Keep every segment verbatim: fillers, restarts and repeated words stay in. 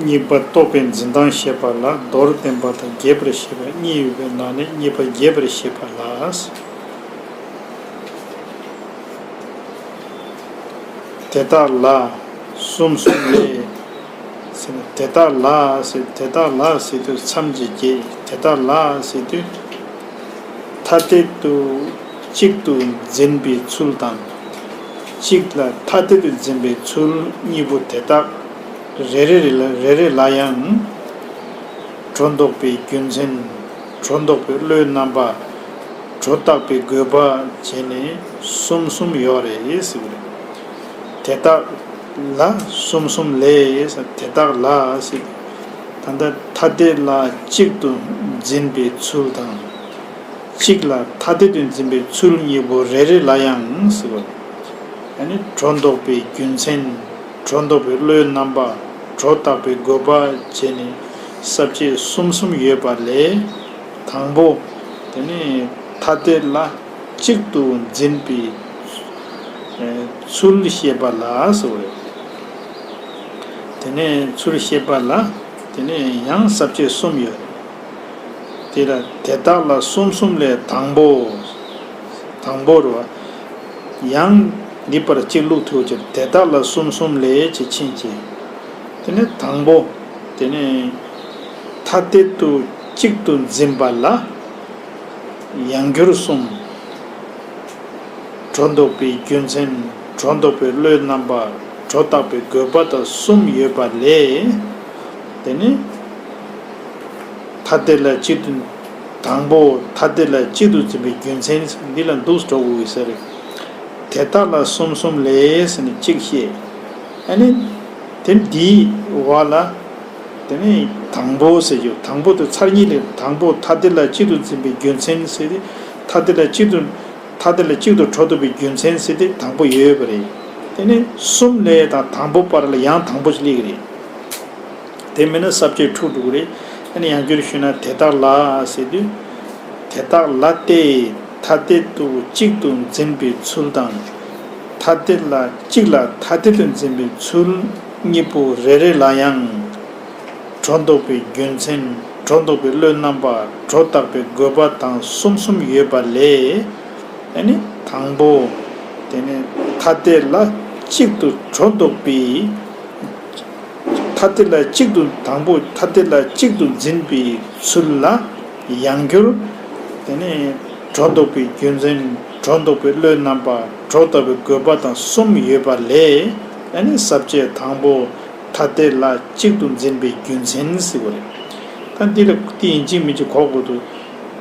གཉིས་པ་རྟོག་པའི་འཛིན་སྟངས་བཤད་པ་ལ་མདོར་བསྟན་པ་དང་རྒྱས་པར་བཤད་པ་གཉིས་ཡོད་པའི་ནང་ནས་གཉིས་པ་རྒྱས་པར་བཤད་པ་ལ། དེ་དག་ལ་གསུམ་གསུམ་ལས་ཟེར་ན། དེ་དག་ལ་ཟེར། དེ་དག་ལ་ཟེར་དུས་མཚམས་ཀྱི་བརྒྱད། དེ་དག་ལ་ཟེར་དུས་ཐ་དད་དུ་གཅིག་ཏུ་འཛིན་པའི་ཚུལ་དང་། གཅིག་ལ་ཐ་དད་དུ་འཛིན་པའི་ཚུལ་གཉིས་པོ་དེ་དག་རེ་རེ་རེ་ལ་རེ་རེ་ལ་ཡང་སྒྲོ་འདོགས་པའི་རྒྱུ་མཚན། སྒྲོ་འདོགས་པའི་བློའི་རྣམ་པ། སྒྲོ་བཏགས་པའི་དགོས་པ་བྱས་ནས་གསུམ་གསུམ་ཡོད་རེད་ཟེར་བ་རེད། དེ་དག་ལ་གསུམ་གསུམ་ལས། དེ་དག་ལ་ཟེར། ད་ལྟ་ཐ་དད་ལ་གཅིག་ཏུ་འཛིན་པའི་ཚུལ་དང་། གཅིག་ལ་ཐ་དད་དུ་འཛིན་པའི་ཚུལ་གཉིས་པོ་རེ་རེ་ལ་ཡང་ཟེར་བ། ཡང་ན་སྒྲོ་འདོགས་པའི་རྒྱུ་མཚན། སྒྲོ་འདོགས་པའི་བློའི་རྣམ་པ། སྒྲོ་བཏགས་པའི་དགོས་པ་བྱས་ནས་ས་བཅད་གསུམ་གསུམ་ཡོད་པ་ལས། དང་པོ། དེ་ནི་ཐ་དད་ལ་གཅིག་ཏུ་འཛིན་པའི་ཚུལ་བཤད་པ་ལ་ཟེར་བ་རེད། དེ་ནས་ཚུལ་བཤད་པ་ལ་དེ་ནས་ཡང་ས་བཅད་གསུམ་ཡོད། དེ་ལ་དེ་དག་ལ་གསུམ་གསུམ་ལས་དང་པོ། དང་པོ་རེད་བ། ཡང་འདི་པར་གཅིག་བླུགས་ཐུབ་ཀྱི། དེ་དག་ལ་གསུམ་གསུམ་ལས་ཅེས་མཁྱེན་གྱི། དེ་ནས་དང་པོ། དེ་ནས་ཐ་དད་དུ་གཅིག་ཏུ་འཛིན་པ་ལ་ཡང་འགྱུར་གསུམ། སྒྲོ་འདོགས་པའི་རྒྱུ་མཚན། སྒྲོ་འདོགས་པའི་བློའི་རྣམ་པ། སྒྲོ་བཏགས་པའི་དགོས་པ་དང་གསུམ་ཡོད་པ་ལས། དེ་ནི་ཐ་དད་ལ་གཅིག་ཏུ། དང་པོ་ཐ་དད་ལ་གཅིག་ཏུ་འཛིན་པའི་རྒྱུ་མཚན་འདི་ལ་འདུག་སེ་འགྲོ་དགོས་ཀྱི་ས་རེད། དེ་དག་ལ་གསུམ་གསུམ་ལས་ཟེར་ནས་གཅིག་བཤད། ཨ་ནི་དེ་འདིའི་བར་ལ། དེ་ནི་དང་པོ་ཟེར་རྒྱུ། དང་པོ་དེ་ཚར་གཉིས་ལས། དང་པོ་ཐ་དད་ལ་གཅིག་ཏུ་འཛིན་པའི་རྒྱུ་མཚན་ཟེར་ཏེ། ཐ་དད་ལ་གཅིག་ཏུ། ཐ་དད་ལ་གཅིག་ཏུ་སྒྲོ་འདོགས་པའི་རྒྱུ་མཚན་ཟེར་ཏེ་དང་པོ་ཡོད་པ་རེད། དེ་ནི་གསུམ་ལས་དང་དང་པོ་བར་ལ་ཡང་དང་པོ་ཞིག་སླེབས་ཀྱི་རེད། དེ་མིན་ན་ས་བཅད་འཁྲུག་འགྲོ་གི་རེད། ཨ་ནི་ཡང་བསྐྱར་ཞུས་ན། དེ་དག་ལ་ཟེར་དུས། དེ་དག་ལ་སྟེ་ཐ་དད་དུ་གཅིག་ཏུ་འཛིན་པའི་ཚུལ་དང་། ཐ་དད་ལ་གཅིག་ལ་ཐ་དད་དུ་འཛིན་པའི་ཚུལ་གཉིས་པོ་རེ་རེ་ལ་ཡང་སྒྲོ་འདོགས་པའི་རྒྱུ་མཚན། སྒྲོ་འདོགས་པའི་བློའི་རྣམ་པ། སྒྲོ་བཏགས་པའི་དགོས་པ་དང་གསུམ་གསུམ་ཡོད་པ་ལས། ཨ་ནི་དང་པོ། དེ་ནས་ཐ་དད་ལ་གཅིག་ཏུ་སྒྲོ་འདོགས་པའི། ཐ་དད་ལ་གཅིག་ཏུ། དང་པོ་ཐ་དད་ལ་གཅིག་ཏུ་འཛིན་པའི་ཚུལ་ལ་ཡང་བསྐྱར། དེ་ནས་སྒྲོ་འདོགས་པའི་རྒྱུ་མཚན། སྒྲོ་འདོགས་པའི་བློའི་རྣམ་པ། སྒྲོ་བཏགས་པའི་དགོས་པ་དང་གསུམ་ཡོད་པ་ལས། ཨ་ནི་ས་བཅད་དང་པོ་ཐ་དད་ལ་གཅིག་ཏུ་འཛིན་པའི་རྒྱུ་མཚན་ཟེར་བ་རེད། ད་འདི་ལ་དེ་ཡིན་གཅིག་མིན་གཅིག་གོ་དགོས་འདུག།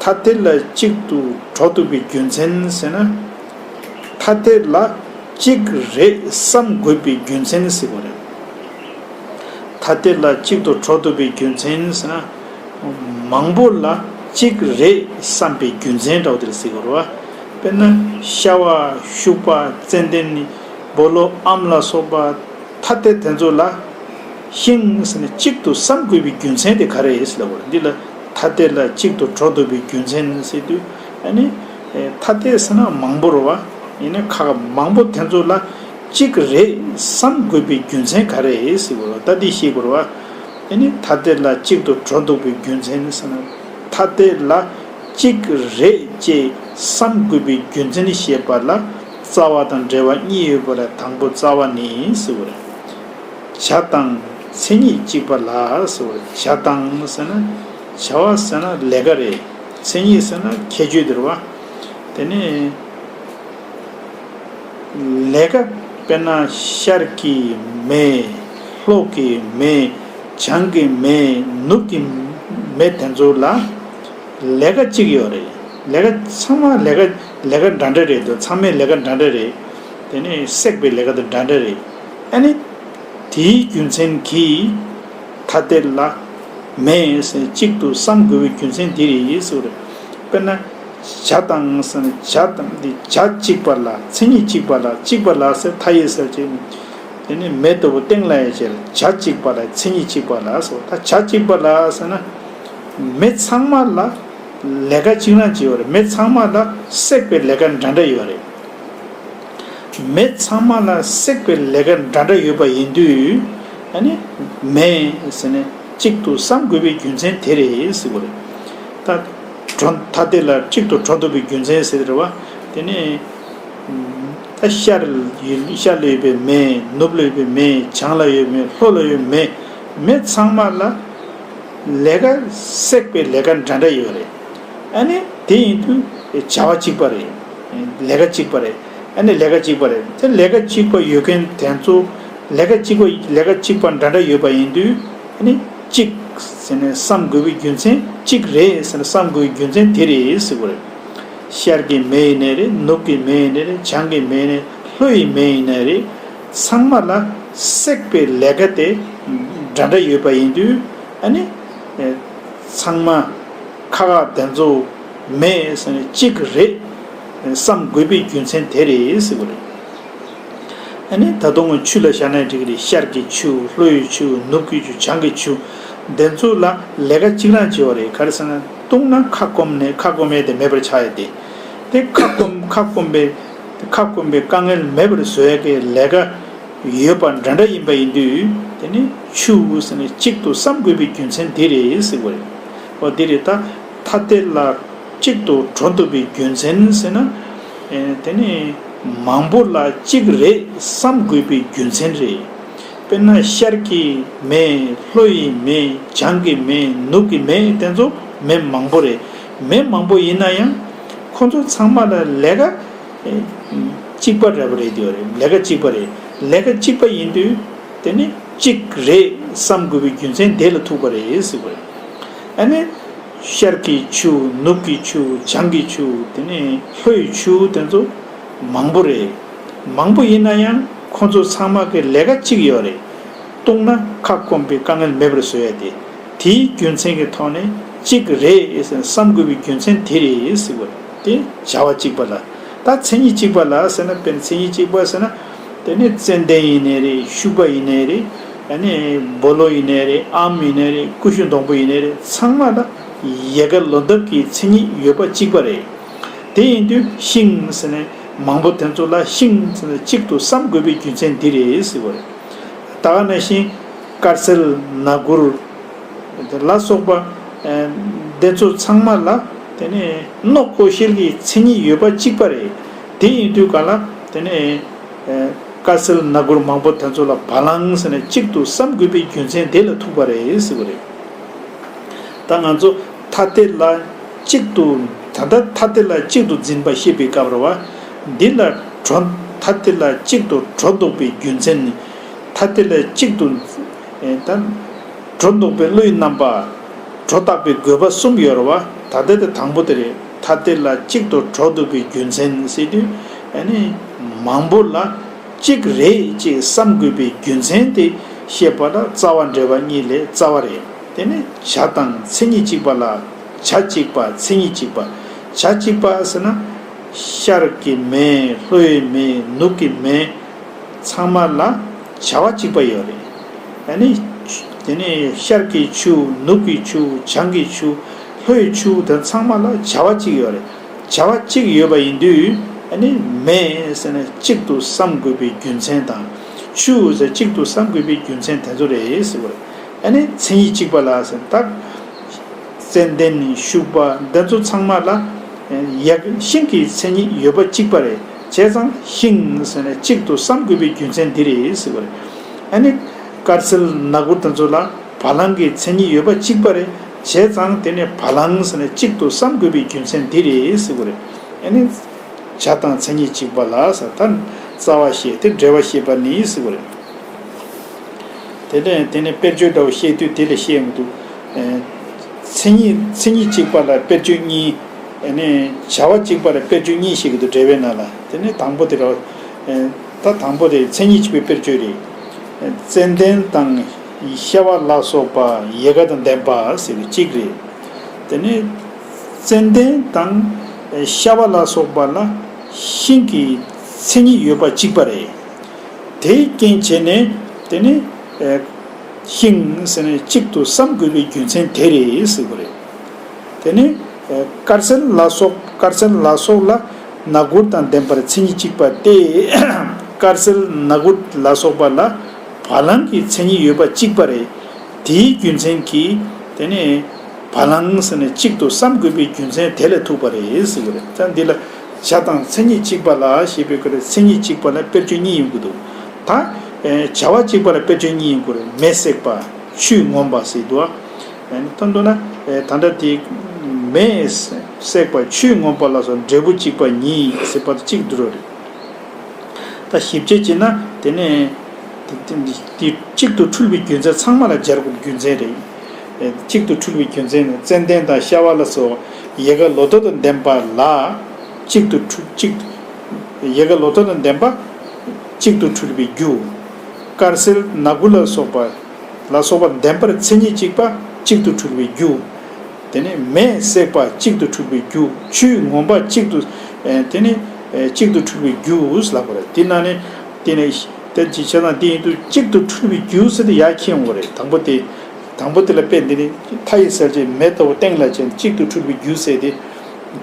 ཐ་དད་ལ་གཅིག་ཏུ་སྒྲོ་འདོགས་པའི་རྒྱུ་མཚན་ཟེར་ན། ཐ་དད་ལ་གཅིག་རེད་བསམ་དགོས་པའི་རྒྱུ་མཚན་ཟེར་བ་རེད། ཐ་དད་ལ་གཅིག་ཏུ་སྒྲོ་འདོགས་པའི་རྒྱུ་མཚན་ཟེར་ན། མང་པོ་ལ་གཅིག་རེད་བསམ་པའི་རྒྱུ་མཚན་འདྲ་བོ་དེ་ལ་ཟེར་དགོས་རེད་བ། དཔེར་ན་ཤ་བ། ཤུག་པ། ཙན་དན། སྦོ་ལོགས། ཨམ་ལ་སོགས་པ། ཐ་དད་དེ་ཚོ་ལ་ཤིང་ཟེར་ནས་གཅིག་ཏུ་བསམ་དགོས་པའི་རྒྱུ་མཚན་དེ་ག་རེ་ཡིན་ཟེར་ལབ་པ་རེད། འདི་ལ་ཐ་དད་ལ་གཅིག་ཏུ་སྒྲོ་འདོགས་པའི་རྒྱུ་མཚན་ཟེར་དུས། ཨ་ནི་ཐ་དད་ཟེར་ན་མང་པོ་རེད་བ། ཡིན་ནའི་ཁ་མང་པོ་དེ་ཚོ་ལ་གཅིག་རེད་བསམ་དགོས་པའི་རྒྱུ་མཚན་ག་རེ་ཡིན་ཟེར་བ་རེད། ད་འདི་ཤེས་དགོས་རེད་བ། ཨ་ནི་ཐ་དད་ལ་གཅིག་ཏུ་སྒྲོ་འདོགས་པའི་རྒྱུ་མཚན་ཟེར་ན། ཐ་དད་ལ་གཅིག་རེད་ཅེས་བསམ་དགོས་པའི་རྒྱུ་མཚན་བཤད་པ་ལ་རྩ་བ་དང་འབྲེལ་བ་གཉིས་ཡོད་པ་ལས་དང་པོ་རྩ་བ་ནི་ཟེར་བ་རེད། བྱ་དང་མཚན་ཉིད་གཅིག་པ་ལ་ཟེར་བ་རེད། བྱ་དང་ཟེར་ན། བྱ་བ་ཟེར་ན་ལས་ཀ་རེད། མཚན་ཉིད་ཟེར་ན་ཁྱད་ཆོས་དེ་རེད་བ། དེ་ནས་ལས་ཀ། དཔེར་ན་ཤར་གྱི་མེ། ལྷོ་གི་མེ། བྱང་གི་མེ། ནུབ་ཀྱི་མེ་དེ་ཚོ་ལ་ལས་ཀ་གཅིག་ཡོད་རེད། ལས་ཀ་ཚང་མ་ལས་ཀ་ལས་ཀ་འདྲ་འདྲ་རེད་འདུག། ཚང་མའི་ལས་ཀ་འདྲ་འདྲ་རེད། དེ་ནས་བསྲེག་པའི་ལས་ཀ་དང་འདྲ་འདྲ་རེད། ཨ་ནི་དེའི་རྒྱུ་མཚན་གྱིས་ཐ་དད་ལ་མེ་ཟེར་གཅིག་ཏུ་བསམ་དགོས་པའི་རྒྱུ་མཚན་འདི་རེད་ཟེར་བ་རེད། དཔེར་ན། བྱ་དང་ཟེར་ན་བྱ་དང་འདི་བྱ་གཅིག་པ་ལ། མཚན་ཉིད་གཅིག་པ་ལ། གཅིག་པ་ལ་ཟེར་མཐའ་ཡས་ཟེར་གྱི། དེ་ནི་མེ་ལྟ་བུ་སྟེང་ལ་ཡོད་ཕྱིར། བྱ་གཅིག་པ་ལ། མཚན་ཉིད་གཅིག་པ་ལ་ཟེར། ད་བྱ་གཅིག་པ་ལ་ཟེར་ན། མེ་ཚང་མ་ལ་ལས་ཀ་གཅིག་རང་གཅིག་ཡོད་རེད། མེ་ཚང་མ་ལ་བསྲེག་པའི་ལས་ཀ་འདྲ་འདྲ་ཡོད་རེད། མེ་ཚང་མ་ལ་བསྲེག་པའི་ལས་ཀ་འདྲ་འདྲ་ཡོད་པ་ཡིན་དུས། ཨ་ནི་མེ་ཟེར་ནས་གཅིག་ཏུ་བསམ་དགོས་པའི་རྒྱུ་མཚན་དེ་རེད་ཟེར་གོ་རེད། ད་གྲོ་ཐ་དད་ལ་གཅིག་ཏུ་གྲོ་འདོགས་པའི་རྒྱུ་མཚན་ཟེར་རེད་བ། དེ་ནས་ད་ཤར་ཡོད་ཤར་ལ་ཡོད་པའི་མེ། ནུབ་ལ་ཡོད་པའི་མེ། བྱང་ལ་ཡོད་པའི་མེ། ལྷོ་ལ་ཡོད་པའི་མེ། མེ་ཚང་མ་ལ་ལས་ཀ་བསྲེག་པའི་ལས་ཀ་འདྲ་འདྲ་ཡོད་རེད། ཨ་ནི་དེ་ཡིན་དུས་བྱ་བ་གཅིག་པ་རེད། ལས་ཀ་གཅིག་པ་རེད། ཨ་ནི་ལས་ཀ་གཅིག་པ་རེད། དེ་ལས་ཀ་གཅིག་པ་ཡོད་མཁན་དེ་ཚོ་ལས་ཀ་གཅིག་པ་ལས་ཀ་གཅིག་པ་འདྲ་འདྲ་ཡོད་པ་ཡིན་དུས། ཨ་ནི་གཅིག་ཟེར་ནས་བསམ་དགོས་པའི་རྒྱུ་མཚན། གཅིག་རེད་ཟེར་ནས་བསམ་དགོས་པའི་རྒྱུ་མཚན་དེ་རེད་ཟེར་དགོས་རེད། ཤར་གྱི་མེ་ཡིན་ནའི་རེད། ནུབ་ཀྱི་མེ་ཡིན་ནའི་རེད། བྱང་གི་མེ་ཡིན་ནའི་ལྷོ་ཡི་མེ་ཡིན་ནའི་རེད། ཚང་མ་ལ་བསྲེག་པའི་ལས་ཀ་དེ་འདྲ་འདྲ་ཡོད་པ་ཡིན་དུས། ཨ་ནི་ཚང་མ་ཁ་ཁ་དེ་ཚོ་མེ་ཟེར་ནས་གཅིག་རེད་བསམ་དགོས་པའི་རྒྱུ་མཚན་དེ་རེད་ཟེར་དགོས་རེད། ཨ་ནི་ད་དུང་ཆུ་ལ་བཞག་ན་འགྲིག་གི་རེད། ཤར་གྱི་ཆུ། ལྷོ་ཡི་ཆུ། ནུབ་ཀྱི་ཆུ། བྱང་གི་ཆུ། དེ་ཚོ་ལ་ལས་ཀ་གཅིག་རང་བྱེད་པ་རེད། ག་རེ་ཟེར་ན། བཏུང་ན་ཁ་སྐོམ་ནས་ཁ་སྐོམ་ཡས་དེ་མེད་པར་ཆགས་ཡས་དེ། དེ་ཁ་སྐོམ་ཁ་སྐོམ་པའི་ཁ་སྐོམ་པའི་དཀའ་ངལ་མེད་པར་བཟོ་ཡས་ཀྱི་ལས་ཀ་ཡོད་པ་འདྲ་འདྲ་ཡིན་པ་ཡིན་དུས། དེ་ནི་ཆུ་ཟེར་ནས་གཅིག་ཏུ་བསམ་དགོས་པའི་རྒྱུ་མཚན་དེ་རེད་ཟེར་དགོས་རེད། འོ་དེ་རེད། ད་ཐ་དད་ལ་གཅིག་ཏུ་གྲོ་འདོགས་པའི་རྒྱུ་མཚན་ཟེར་ན། ཨེ་དེ་ནི་མང་པོ་ལ་གཅིག་རེད་བསམ་དགོས་པའི་རྒྱུ་མཚན་རེད། དཔེར་ན་ཤར་གྱི་མེ། ལྷོ་ཡི་མེ། བྱང་གི་མེ། ནུབ་ཀྱི་མེ། དེ་ཚོ་མེ་མང་པོ་རེད། མེ་མང་པོ་ཡིན་ན་ཡང་ཁོ་ཚོ་ཚང་མ་ལ་ལས་ཀ་ཨེ་གཅིག་པ་འདྲ་པོ་རེད། དེ་རེད། ལས་ཀ་གཅིག་པ་རེད། ལས་ཀ་གཅིག་པ་ཡིན་དུས་དེ་ནི་གཅིག་རེད་བསམ་དགོས་པའི་རྒྱུ་མཚན་དེ་ལ་ཐུག་པ་རེད་ཟེར་དགོས་རེད། ཨ་ནི་ཤར་གྱི་ཆུ། ནུབ་ཀྱི་ཆུ། བྱང་གི་ཆུ། དེ་ནས་ལྷོ་ཡི་ཆུ། དེ་ཚོ་མང་པོ་རེད། མང་པོ་ཡིན་ན་ཡང་ཁོ་ཚོ་ཚང་མ་གི་ལས་ཀ་གཅིག་ཡོད་རེད། བཏུང་ན་ཁ་སྐོམ་པའི་དཀའ་ངལ་མེད་པར་བཟོ་ཡ་དེ། དེའི་རྒྱུ་མཚན་གྱི་ཐོག་ནས་གཅིག་རེད་བསམ་དགོས་པའི་རྒྱུ་མཚན་དེ་རེད་ཟེར་བ་རེད། དེ་བྱ་བ་གཅིག་པ་ལ། ད་མཚན་ཉིད་གཅིག་པ་ལ་ཟེར་ན། དཔེར་ན་མཚན་ཉིད་གཅིག་པ་ཟེར་ན། དེ་ནི་ཙན་དན་ཡིན་ནའི་རེད། ཤུག་པ་ཡིན་ནའི་རེད། ཨ་ནི་སྦོ་ལོ་ཡིན་ནའི་རེད། ཨམ་ཡིན་ནའི་རེད། ཀུ་ཤུ་སྡོང་པོ་ཡིན་ནའི་རེད། ཚང་མ་ལ་ཡལ་ག་ལོ་འདབ་ཀྱི་མཚན་ཉིད་ཡོད་པ་གཅིག་པ་རེད། དེ་ཡིན་དུས་ཤིང་ཟེར་ནས་མང་པོ་དེ་ཚོ་ལ་ཤིང་ཟེར་ནས་གཅིག་ཏུ་བསམ་དགོས་པའི་རྒྱུ་མཚན་འདི་རེད་ཟེར་བ་རེད། ད་ག་ནང་བཞིན་དཀར་སེར་ནག་གུར་ལ་སོགས་པ། ཨ་དེ་ཚོ་ཚང་མ་ལ་དེ་ནས་ནོག་ཀོ་ཤལ་གྱི་མཚན་ཉིད་ཡོད་པ་གཅིག་པ་རེད། དེ་ཡིན་དུས་ག་ལ་དེ་ནས་ཨ་དཀར་སེར་ནག་གུར་མང་པོ་དེ་ཚོ་ལ་བ་ལང་ཟེར་ནས་གཅིག་ཏུ་བསམ་དགོས་པའི་རྒྱུ་མཚན་དེ་ལ་ཐུག་པ་རེད་ཟེར་བ་རེད། ད་ང་ཚོ་ཐ་དད་ལ་གཅིག་ཏུ། ད་ལྟ་ཐ་དད་ལ་གཅིག་ཏུ་འཛིན་པ་བཤད་པའི་སྐབས་རེད་བ། འདི་ལ་གྲོ། ཐ་དད་ལ་གཅིག་ཏུ་གྲོ་འདོགས་པའི་རྒྱུ་མཚན་ནི། ཐ་དད་ལ་གཅིག་ཏུ། ཨེ་ད་གྲོ་འདོགས་པའི་བློའི་རྣམ་པ། གྲོ་བཏགས་པའི་དགོས་པ་གསུམ་ཡོད་རེད་བ། ད་ལྟ་དེ་དང་པོ་དེ་རེད། ཐ་དད་ལ་གཅིག་ཏུ་གྲོ་འདོགས་པའི་རྒྱུ་མཚན་ཟེར་དུས། ཨ་ནི་མང་པོ་ལ་གཅིག་རེད་ཅེས་བསམ་དགོས་པའི་རྒྱུ་མཚན་དེ་བཤད་པ་ལ་རྩ་བ་འགྲེལ་པ་གཉིས་ལས་རྩ་བ་རེད། དེ་ནི་བྱ་དང་མཚན་ཉིད་གཅིག་པ་ལ། བྱ་གཅིག་པ། མཚན་ཉིད་གཅིག་པ། བྱ་གཅིག་པ་ཟེར་ན། ཤར་གྱི་མེ། ལྷོའི་མེ། ནུབ་ཀྱི་མེ། ཚང་མ་ལ་བྱ་བ་གཅིག་པ་ཡོད་རེད། ཨ་ནི་དེ་ནི་ཤར་གྱི་ཆུ། ནུབ་ཀྱི་ཆུ། བྱང་གི་ཆུ། ལྷོའི་ཆུ། དེ་ཚང་མ་ལ་བྱ་བ་གཅིག་ཡོད་རེད། བྱ་བ་གཅིག་ཡོད་པ་ཡིན་དུས། ཨ་ནི་མེ་ཟེར་ན་གཅིག་ཏུ་བསམ་དགོས་པའི་རྒྱུ་མཚན་དང་། ཆུ་ཟེར་གཅིག་ཏུ་བསམ་དགོས་པའི་རྒྱུ་མཚན་དེ་ཚོ་རེད་ཟེར་བ་རེད། ཨ་ནི་མཚན་ཉིད་གཅིག་པ་ལ་ཟེར་ད། ཙན་དན་ཤུག་པ་འདི་ཚོ་ཚང་མ་ལ་ཡ་ཤིང་གི་མཚན་ཉིད་ཡོད་པ་གཅིག་པ་རེད། བྱས་ཙང་ཤིང་ཟེར་ནས་གཅིག་ཏུ་བསམ་དགོས་པའི་རྒྱུ་མཚན་འདི་རེད་ཟེར་བ་རེད། ཨ་ནི་དཀར་སེར་ནག་གུར་དེ་ཚོ་ལ་བ་ལང་གི་མཚན་ཉིད་ཡོད་པ་གཅིག་པ་རེད། བྱས་ཙང་དེ་ནི་བ་ལང་ཟེར་ནས་གཅིག་ཏུ་བསམ་དགོས་པའི་རྒྱུ་མཚན་འདི་རེད་ཟེར་བ་རེད། ཨ་ནི་བྱ་དང་མཚན་ཉིད་གཅིག་པ་ལ་ཟེར། ད་རྩ་བ་བཤད་དེ་འགྲེལ་བ་བཤད་པ་ནི་ཟེར་བ་རེད། དེ་ནས་དེ་ནས་དཔེར་བརྗོད་འདྲ་བོ་བཤད་དུས་དེ་ལས་བཤད་ཡོང་གི་འདུག། ཨེ་མཚན་ཉིད་མཚན་ཉིད་གཅིག་པ་ལ་དཔེར་བརྗོད་གཉིས། ཨེ་ནས་བྱ་བ་གཅིག་པ་ལ་དཔེར་བརྗོད་གཉིས་བཤད་ཀྱི་འདུག། འགྲེལ་པའི་ནང་ལ། དེ་ནས་དང་པོ་དེ་ར། ཨེ་ད་དང་པོ་དེ་མཚན་ཉིད་གཅིག་པའི་དཔེར་བརྗོད་རེད། ཨེ་ཙན་དན་དང་ཤ་བ་ལ་སོགས་པ་ཡལ་ག་དང་ལྡན་པ་ཟེར་བའི་གཅིག་རེད། དེ་ནས་ཙན་དན་དང་ཤ་བ་ལ་སོགས་པ་ལ་ཤིང་གི་མཚན་ཉིད་ཡོད་པ་གཅིག་པ་རེད། དེའི་རྐྱེན་བྱས་ནས་དེ་ནི་ཨེ་ཤིང་ཟེར་ནས་གཅིག་ཏུ་བསམ་དགོས་པའི་རྒྱུ་མཚན་དེ་རེད་ཟེར་བ་རེད། དེ་ནི་ཨེ་དཀར་སེར་ལ་སོགས། དཀར་སེར་ལ་སོགས་ལ་ནག་གུར་དང་ལྡན་པར་མཚན་ཉིད་གཅིག་པ་སྟེ། དཀར་སེར་ནག་གུར་ལ་སོགས་པ་ལ་བ་ བ་ལང་གི་མཚན་ཉིད་ཡོད་པ་གཅིག་པ་རེད། དེའི་རྒྱུ་མཚན་གྱིས་དེ་ནས་བ་ལང་ཟེར་ནས་གཅིག་ཏུ་བསམ་དགོས་པའི་རྒྱུ་མཚན་དེ་ལ་ཐུག་པ་རེད་ཟེར་གྱི་རེད། ད་འདི་ལ་བྱ་དང་མཚན་ཉིད་གཅིག་པ་ལ་ཞེས་པའི་སྐོར་ལ་མཚན་ཉིད་གཅིག་པ་ལ་དཔེར་བརྗོད་གཉིས་ཡོང་གི་འདུག་ད་བྱ་བ་གཅིག་པ་ལ་དཔེར་བརྗོད་གཉིས་ཡོང་གི་རེད། མེ་བསྲེགས་པ། ཆུས་ངོམས་པ་ཟེར་འདུག་ད་མདོར་ན་ད་ལྟ་དེ་མེ་བསྲེགས་པ་ཆུས་ངོམས་པ་ལ་སོགས་འབྲས་བུ་གཅིག་པ་ཉིད་ཟེར་བ་དང་གཅིག་འདུག་རེད། ད་ཞིབ་དཔྱད་བྱས་ན་དེ་ནས་དེ་དེ་གཅིག་ཏུ་འཁྲུལ་པའི་རྒྱུ་མཚན་ཚང་མ་ལ་སྦྱར་དགོས་པའི་རྒྱུ་མཚན་རེད། གཅིག་ཏུ་འཁྲུལ་པའི་རྒྱུ་མཚན་ནི་ཙན་དན་དང་ཤ་བ་ལ་སོགས་ཡལ་ག་ལོ་ཐོག་དང་ལྡན་པ་ལ་གཅིག་ཏུ་འཁྲུལ་གཅིག་ཡལ་ག་ལོ་ཐོག་དང་ལྡན་པ་གཅིག་ཏུ་འཁྲུལ་པའི་རྒྱུ། དཀར་གསལ་ནག་གུ་ལ་སོགས་པ་ལ་སོགས་པ་ལྡན་པར་མཚན་ཉིད་གཅིག་པ་གཅིག་ཏུ་འཁྲུལ་པའི་རྒྱུ། དེ་ནས་མེས་བསྲེགས་པ་གཅིག་ཏུ་འཁྲུལ་པའི་རྒྱུ། ཆུས་ངོམས་པ་གཅིག་ཏུ་ཨེ་དེ་ནས་ཨེ་གཅིག་ཏུ་འཁྲུལ་པའི་རྒྱུ་ལབ་པ་རེད། དེ་ན་ནི་དེ་ནས་དེ་ཅི་བྱས་ན་དེ་ཡིན་དུས་གཅིག་ཏུ་འཁྲུལ་པའི་རྒྱུ་ཟེར་དེ་ཡར་འཁྱེར་ཡོང་གི་རེད། དང་པོ་དེ་དང་པོ་དེ་ལ་དཔེ་འདི་ནི་མཐའ་ཡི་གསལ་བྱེད་མེ་ལྟ་བུ་སྟེང་ལ་བྱས་ནས་གཅིག་ཏུ་འཁྲུལ་པའི་རྒྱུ་ཟེར་དེ།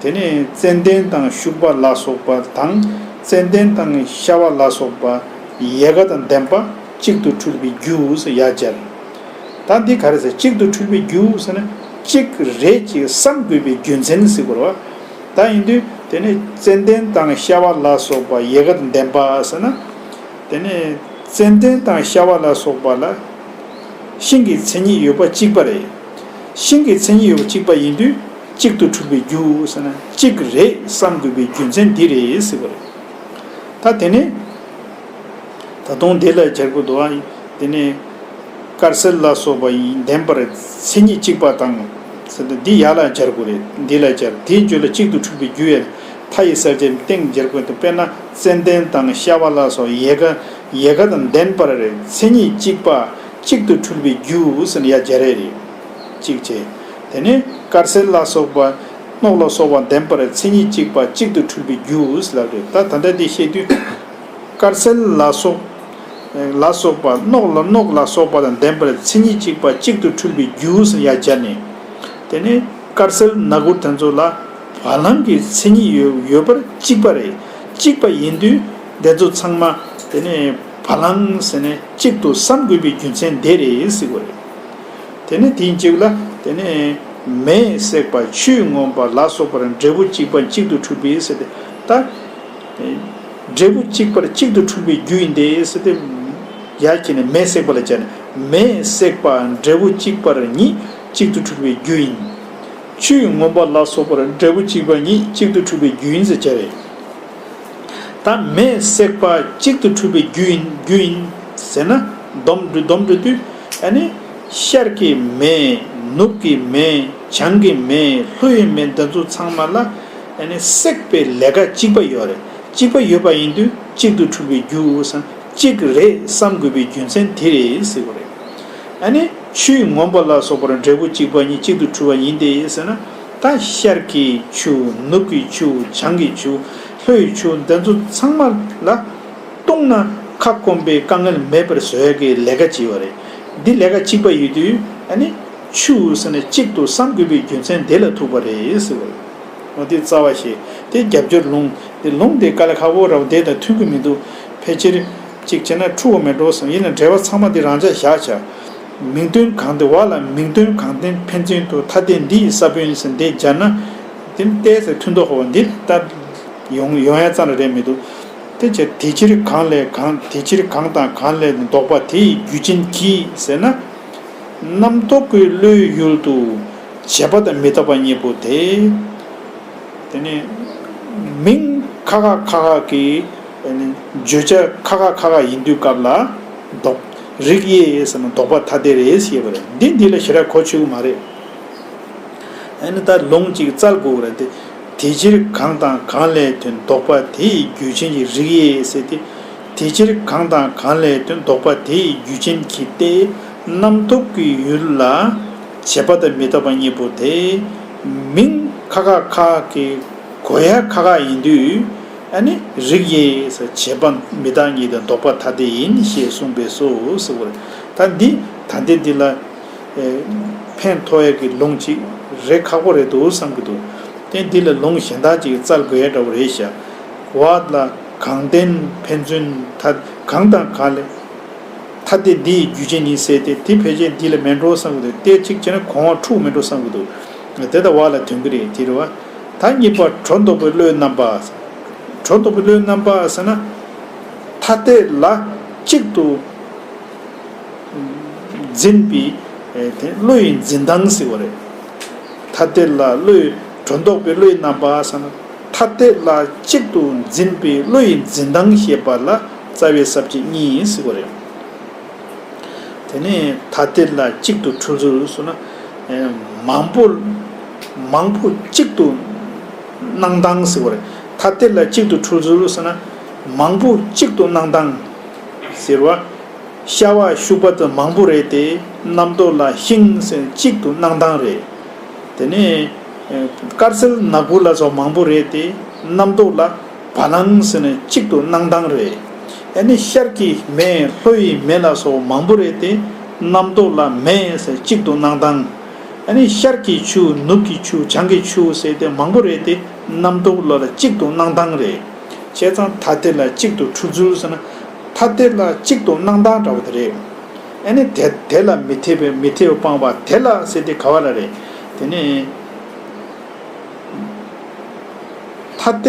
དེ་ནས་ཙན་དན་དང་ཤུག་པ་ལ་སོགས་པ་དང་ཙན་དན་དང་ཤ་བ་ལ་སོགས་པ་ཡལ་ག་དང་ལྡན་པ་གཅིག་ཏུ་འཁྲུལ་པའི་རྒྱུ་ཟེར་ཡར་སྦྱར། ད་འདི་ག་རེ་ཟེར། གཅིག་ཏུ་འཁྲུལ་པའི་རྒྱུ་ཟེར་ན་གཅིག་རེད་ཅེས་བསམ་དགོས་པའི་རྒྱུ་མཚན་ཟེར་དགོས་རེད་བ། ད་ཡིན་དུས་དེ་ནས་ཙན་དན་དང་ཤ་བ་ལ་སོགས་པ་ཡལ་ག་དང་ལྡན་པ་ཟེར་ན། དེ་ནས་ཙན་དན་དང་ཤ་བ་ལ་སོགས་པ་ལ་ཤིང་གི་མཚན་ཉིད་ཡོད་པ་གཅིག་པ་རེད། ཤིང་གི་མཚན་ཉིད་ཡོད་པ་གཅིག་པ་ཡིན་དུས་གཅིག་ཏུ་འཁྲུལ་པའི་རྒྱུ་ཟེར་ན་གཅིག་རེད་བསམ་དགོས་པའི་རྒྱུ་མཚན་འདི་རེད་ཟེར་བ་རེད། ད་དེ་ནས་ད་དུང་འདི་ལ་སྦྱར་དགོས་འདུག་ཨ། དེ་ནས་དཀར་གསལ་ལ་སོགས་པ་ཡིས་ལྡན་པར་མཚན་ཉིད་གཅིག་པ་དང་། འདི་ཡར་ལ་སྦྱར་དགོས་རེད། འདི་ལ་སྦྱར། དེའི་རྗེས་ལ་གཅིག་ཏུ་འཁྲུལ་པའི་རྒྱུ་ཡང་མཐའ་ཡི་གསལ་བྱེད་སྟེང་སྦྱར་དགོས་འདུག་དཔེར་ན་ཙན་དན་དང་ཤ་བ་ལ་སོགས་ཡལ་ག་ཡལ་ག་དང་ལྡན་པར་མཚན་ཉིད་གཅིག་པ་གཅིག་ཏུ་འཁྲུལ་པའི་རྒྱུ་ཟེར་ཡར་སྦྱར་ཡས་རེད། གཅིག་བྱས། དེ་ནས་དཀར་གསལ་ལ་སོགས་པ་སྣོག་ལ་སོགས་པ་ལྡན་པར་མཚན་ཉིད་གཅིག་པ་གཅིག་ཏུ་འཁྲུལ་པའི་རྒྱུ་ཟེར་ལབ་རེད། ད་ད་ལྟ་འདི་བཤད་དུས། དཀར་གསལ་ལ་སོགས། ལ་སོགས་པ་སྣོག་ལ་སྣོག་ལ་སོགས་པ་དང་ལྡན་པར་མཚན་ཉིད་གཅིག་པ་གཅིག་ཏུ་འཁྲུལ་པའི་རྒྱུ་ཟེར་ཡར་སྦྱར་ནས། དེ་ནས་དཀར་གསལ་ནག་གུ་དེ་ཚོ་ལ་བ་ལང་གི་མཚན་ཉིད་ཡོད་ཡོད་པར་གཅིག་པ་རེད། གཅིག་པ་ཡིན་དུས་དེ་ཚོ་ཚང་མ་དེ་ནས་བ་ལང་ཟེར་ནས་གཅིག་ཏུ་བསམ་དགོས་པའི་རྒྱུ་མཚན་དེ་རེད་ཟེར་དགོས་རེད། དེ་ནས་དེའི་མཇུག་ལ་དེ་ནས་མེས་བསྲེགས་པ་ཆུས་ངོམས་པ་ལ་སོགས་པར་འབྲས་བུ་གཅིག་པ་གཅིག་ཏུ་འཁྲུལ་པའི་ཟེར་ཏེ། ད་འབྲས་བུ་གཅིག་པར་གཅིག་ཏུ་འཁྲུལ་པའི་རྒྱུ་ཡིན་ཏེ་ཟེར་ཏེ། ཡར་ཁྱེར་ནས་མེས་བསྲེགས་པ་ལ་སྦྱར་ནས་མེས་བསྲེགས་པ་འབྲས་བུ་གཅིག་པར་ཉིད་གཅིག་ཏུ་འཁྲུལ་པའི་རྒྱུ་ཡིན། ཆུས་ངོམས་པ་ལ་སོགས་པར་འབྲས་བུ་གཅིག་པ་ཉིད་གཅིག་ཏུ་འཁྲུལ་པའི་རྒྱུ་ཡིན་ཟེར་བྱ་བས། ད་མེས་བསྲེགས་པ་གཅིག་ཏུ་འཁྲུལ་པའི་རྒྱུ་ཡིན་རྒྱུ་ཡིན་ཟེར་ན་སྡོམ་འགྲོ་སྡོམ་འགྲོ་དུས་ཨ་ནི་ཤར་གྱི་མེ། ནུབ་ཀྱི་མེ། བྱང་གི་མེ། ལྷོ་ཡི་མེ་འདི་ཚོ་ཚང་མ་ལ་ཨ་ནི་བསྲེགས་པའི་ལས་ཀ་གཅིག་པ་ཡོད་རེད། གཅིག་པ་ཡོད་པ་ཡིན་དུས་གཅིག་ཏུ་འཁྲུལ་པའི་རྒྱུ་བསམ་གཅིག་རེད་བསམ་དགོས་པའི་རྒྱུ་མཚན་དེ་རེད་ཟེར་བ་རེད། ཨ་ནི་ཆུས་ངོམས་པ་ལ་སོགས་པར་འབྲས་བུ་གཅིག་པ་ཉིད་གཅིག་ཏུ་འཁྲུལ་བ་ཡིན་ཏེ་ཟེར་ན། ད་ཤར་གྱི་ཆུ། ནུབ་ཀྱི་ཆུ། བྱང་གི་ཆུ། ལྷོ་ཡི་ཆུ་འདི་ཚོ་ཚང་མ་ལ་བཏུངས་ན་ཁ་སྐོམ་པའི་དཀའ་ངལ་མེད་པར་བཟོ་ཡ་གི་ལས་ཀ་བྱེད་པ་རེད། འདི་ལས་ཀ་གཅིག་པ་ཡོད་དུས་ཨ་ནི་ཆུ་ཟེར་ནས་གཅིག་ཏུ་བསམ་དགོས་པའི་རྒྱུ་མཚན་དེ་ལ་ཐུག་པ་རེད་ཟེར་བ་རེད། འོ་དེ་རྩ་བ་ཞེས་དེ་རྒྱབ་སྐྱོར་ལུང་དེ་ལུང་དེ་དཀའ་ལས་ཁག་པོ་ར་བ་དེ་དང་མཐུན་གི་མི་འདུག་ཕལ་ཆེར། གཅིག་བྱས་ན་འཁྲུལ་བ་མེད་འགྲོ་བསམ། ཡིན་ན་འགྲེལ་པ་ཚང་མ་འདི་རང་འཇགས་བཞག་བྱ། མིང་དོན་གང་དེ་བ་ལ་མིང་དོན་གང་དེ་ཕན་ཚུན་དུ་ཐ་དད་འདི་ཡི་ས་བོན་ཟེར་འདི་སྦྱར་ན། དེ་ཏོག་ཙམ་མཐུན་དོ་ཧོ་བ་འདི་ལྟར་ཡོང་ཡོང་ཡ་ཙམ་ལ་རེད་མི་འདུག་དེ་བྱས་དེ་ཕྱིར་གང་ལས་གང་དེ་ཕྱིར་གང་དང་གང་ལས་ལྡོག་པ་དེ་ཡི་རྒྱུ་ཅན་གྱིས་ཟེར་ན། རྣམ་རྟོག་གི་བློའི་ཡུལ་དུ་བྱས་པ་དང་མི་རྟག་པ་གཉིས་པོ་དེ། དེ་ནས་མིང་ཁ་ཁ་ཁ་ཁ་གི་བརྗོད་བྱ་ཁ་ཁ་ཁ་ཁ་ཡིན་དུས་སྐབས་ལ་ལྡོག་རིགས་དབྱེ་ཟེར་ན་ལྡོག་པ་ཐ་དད་རེད་ཞེས་པ་རེད། འདི་འདི་ལ་ཞེ་དྲག་གོ་ཆོད་ཀྱི་མ་རེད། ཨ་ནི་ད་ལུང་གཅིག་བཙལ་དགོས་རེད་དེ། དེ་ཕྱིར་གང་དང་གང་ལས་དོན་ལྡོག་པ་དེ་ཡི་རྒྱུ་ཅན་གྱི་རིགས་དབྱེ་ཟེར་ཏེ། དེ་ཕྱིར་གང་དང་གང་ལས་དོན་ལྡོག་པ་དེ་ཡི་རྒྱུ་ཅན་གྱི་སྟེ། རྣམ་རྟོག་གི་ཡུལ་ལ་བྱས་པ་དང་མི་རྟག་པ་གཉིས་པོ་དེ། མིང་ཁ་ཁ་ཁ་གི་གོ་ཡ་ཁ་ཁ་ཡིན་དུས། ཨ་ནི་རིགས་དབྱེ་ས་བྱས་པ་མི་རྟག་གཉིས་དང་ལྡོག་པ་ཐ་དད་ཡིན་ཞེས་གསུངས་པས་སོ་ཟེར་བ་རེད། ད་འདི་ད་ལྟའི་འདི་ལ་ཕན་ཐོགས་ཡ་གི་ལུང་གཅིག་རེད་ཁག་པོ་རེད་འདུག་བསམ་གྱི་འདུག་དེ་འདི་ལ་ལུང་གཞན་དག་ཅིག་བཙལ་དགོས་ཡ་འདྲ་བོ་རེད་ཤག་བ་ལ་གང་ལྟར་ཕན་ཚུན་ཐ་གང་དང་གང་ལས། ཐ་དད་འདི་ཡི་རྒྱུ་ཅན་ཡིན་ཟེར་ཏེ། དེ་ཕལ་ཆེར་འདི་ལ་མེད་འགྲོ་བསམ་གྱི་འདུག་དེ་གཅིག་བྱས་ན་གོང་བ་འཁྲུག་མེད་འགྲོ་བསམ་གྱི་འདུག་དེ་ལྟ་བ་ལ་དོན་གྱི་རེད། དེ་རེད་བ། ད་གཉིས་པ་སྒྲོ་འདོགས་པའི་བློའི་རྣམ་པ། སྒྲོ་འདོགས་པའི་བློའི་རྣམ་པ་ཟེར་ན། ཐ་དད་ལ་གཅིག་ཏུ་འཛིན་པའི་དེ་བློ་ཡི་འཛིན་སྟངས་ཟེར་བ་རེད། ཐ་དད་ལ་བློའི་སྒྲོ་འདོགས་པའི་བློའི་རྣམ་པ་ཟེར་ན། ཐ་དད་ལ་གཅིག་ཏུ་འཛིན་པའི་བློ་ཡི་འཛིན་སྟངས་ཤེས་པ་ལ་རྩ་བའི་ས་བཅད་གཉིས་ཟེར་བ་རེད། དེ་ནས་ཐ་དད་ལ་གཅིག་ཏུ་འཁྲུལ་ཚུལ་ཟེར་ན། ཨེ། མང་པོ། མང་པོ་གཅིག་ཏུ་སྣང་སྟངས་ཟེར་བ་རེད། ཐ་དད་ལ་གཅིག་ཏུ་འཁྲུལ་ཚུལ་ཟེར་ན། མང་པོ་གཅིག་ཏུ་སྣང་སྟངས་ཟེར་བ། ཤ་བ་ཤུག་པ་དང་མང་པོ་རེད་དེ། རྣམ་རྟོག་ལ་ཤིང་ཟེར་གཅིག་ཏུ་སྣང་སྟངས་རེད། དེ་ནས་དཀར་གསལ་ནག་ཁུ་ལ་སོགས་མང་པོ་རེད་དེ། རྣམ་རྟོག་ལ་བ་ལང་ཟེར་ནས་གཅིག་ཏུ་སྣང་སྟངས་རེད། ཨ་ནི་ཤར་གྱི་མེ་ལྷོ་ཡི་མེ་ལ་སོགས་མང་པོ་རེད་དེ། རྣམ་རྟོག་ལ་མེ་ཟེར་གཅིག་ཏུ་སྣང་སྟངས། ཨ་ནི་ཤར་གྱི་ཆུ་ནུབ་ཀྱི་ཆུ་བྱང་གི་ཆུ་ཟེར་ཏེ་མང་པོ་རེད་དེ། རྣམ་རྟོག་ལ་ལ་གཅིག་ཏུ་སྣང་སྟངས་རེད། བྱས་ཙང་ཐ་དད་ལ་གཅིག་ཏུ་འཁྲུལ་ཚུལ་ཟེར་ན། ཐ་དད་ལ་གཅིག་ཏུ་སྣང་སྟངས་འདྲ་བོ་དེ་རེད། ཨ་ནི་དེ་དེ་ལ་མི་འཐད་པའི་མི་འཐད་པ་སྤངས་པ་དེ་ལ་ཟེར་དེ་ག་བ་ལ་རེད། དེ་ནས་ཐ་དད་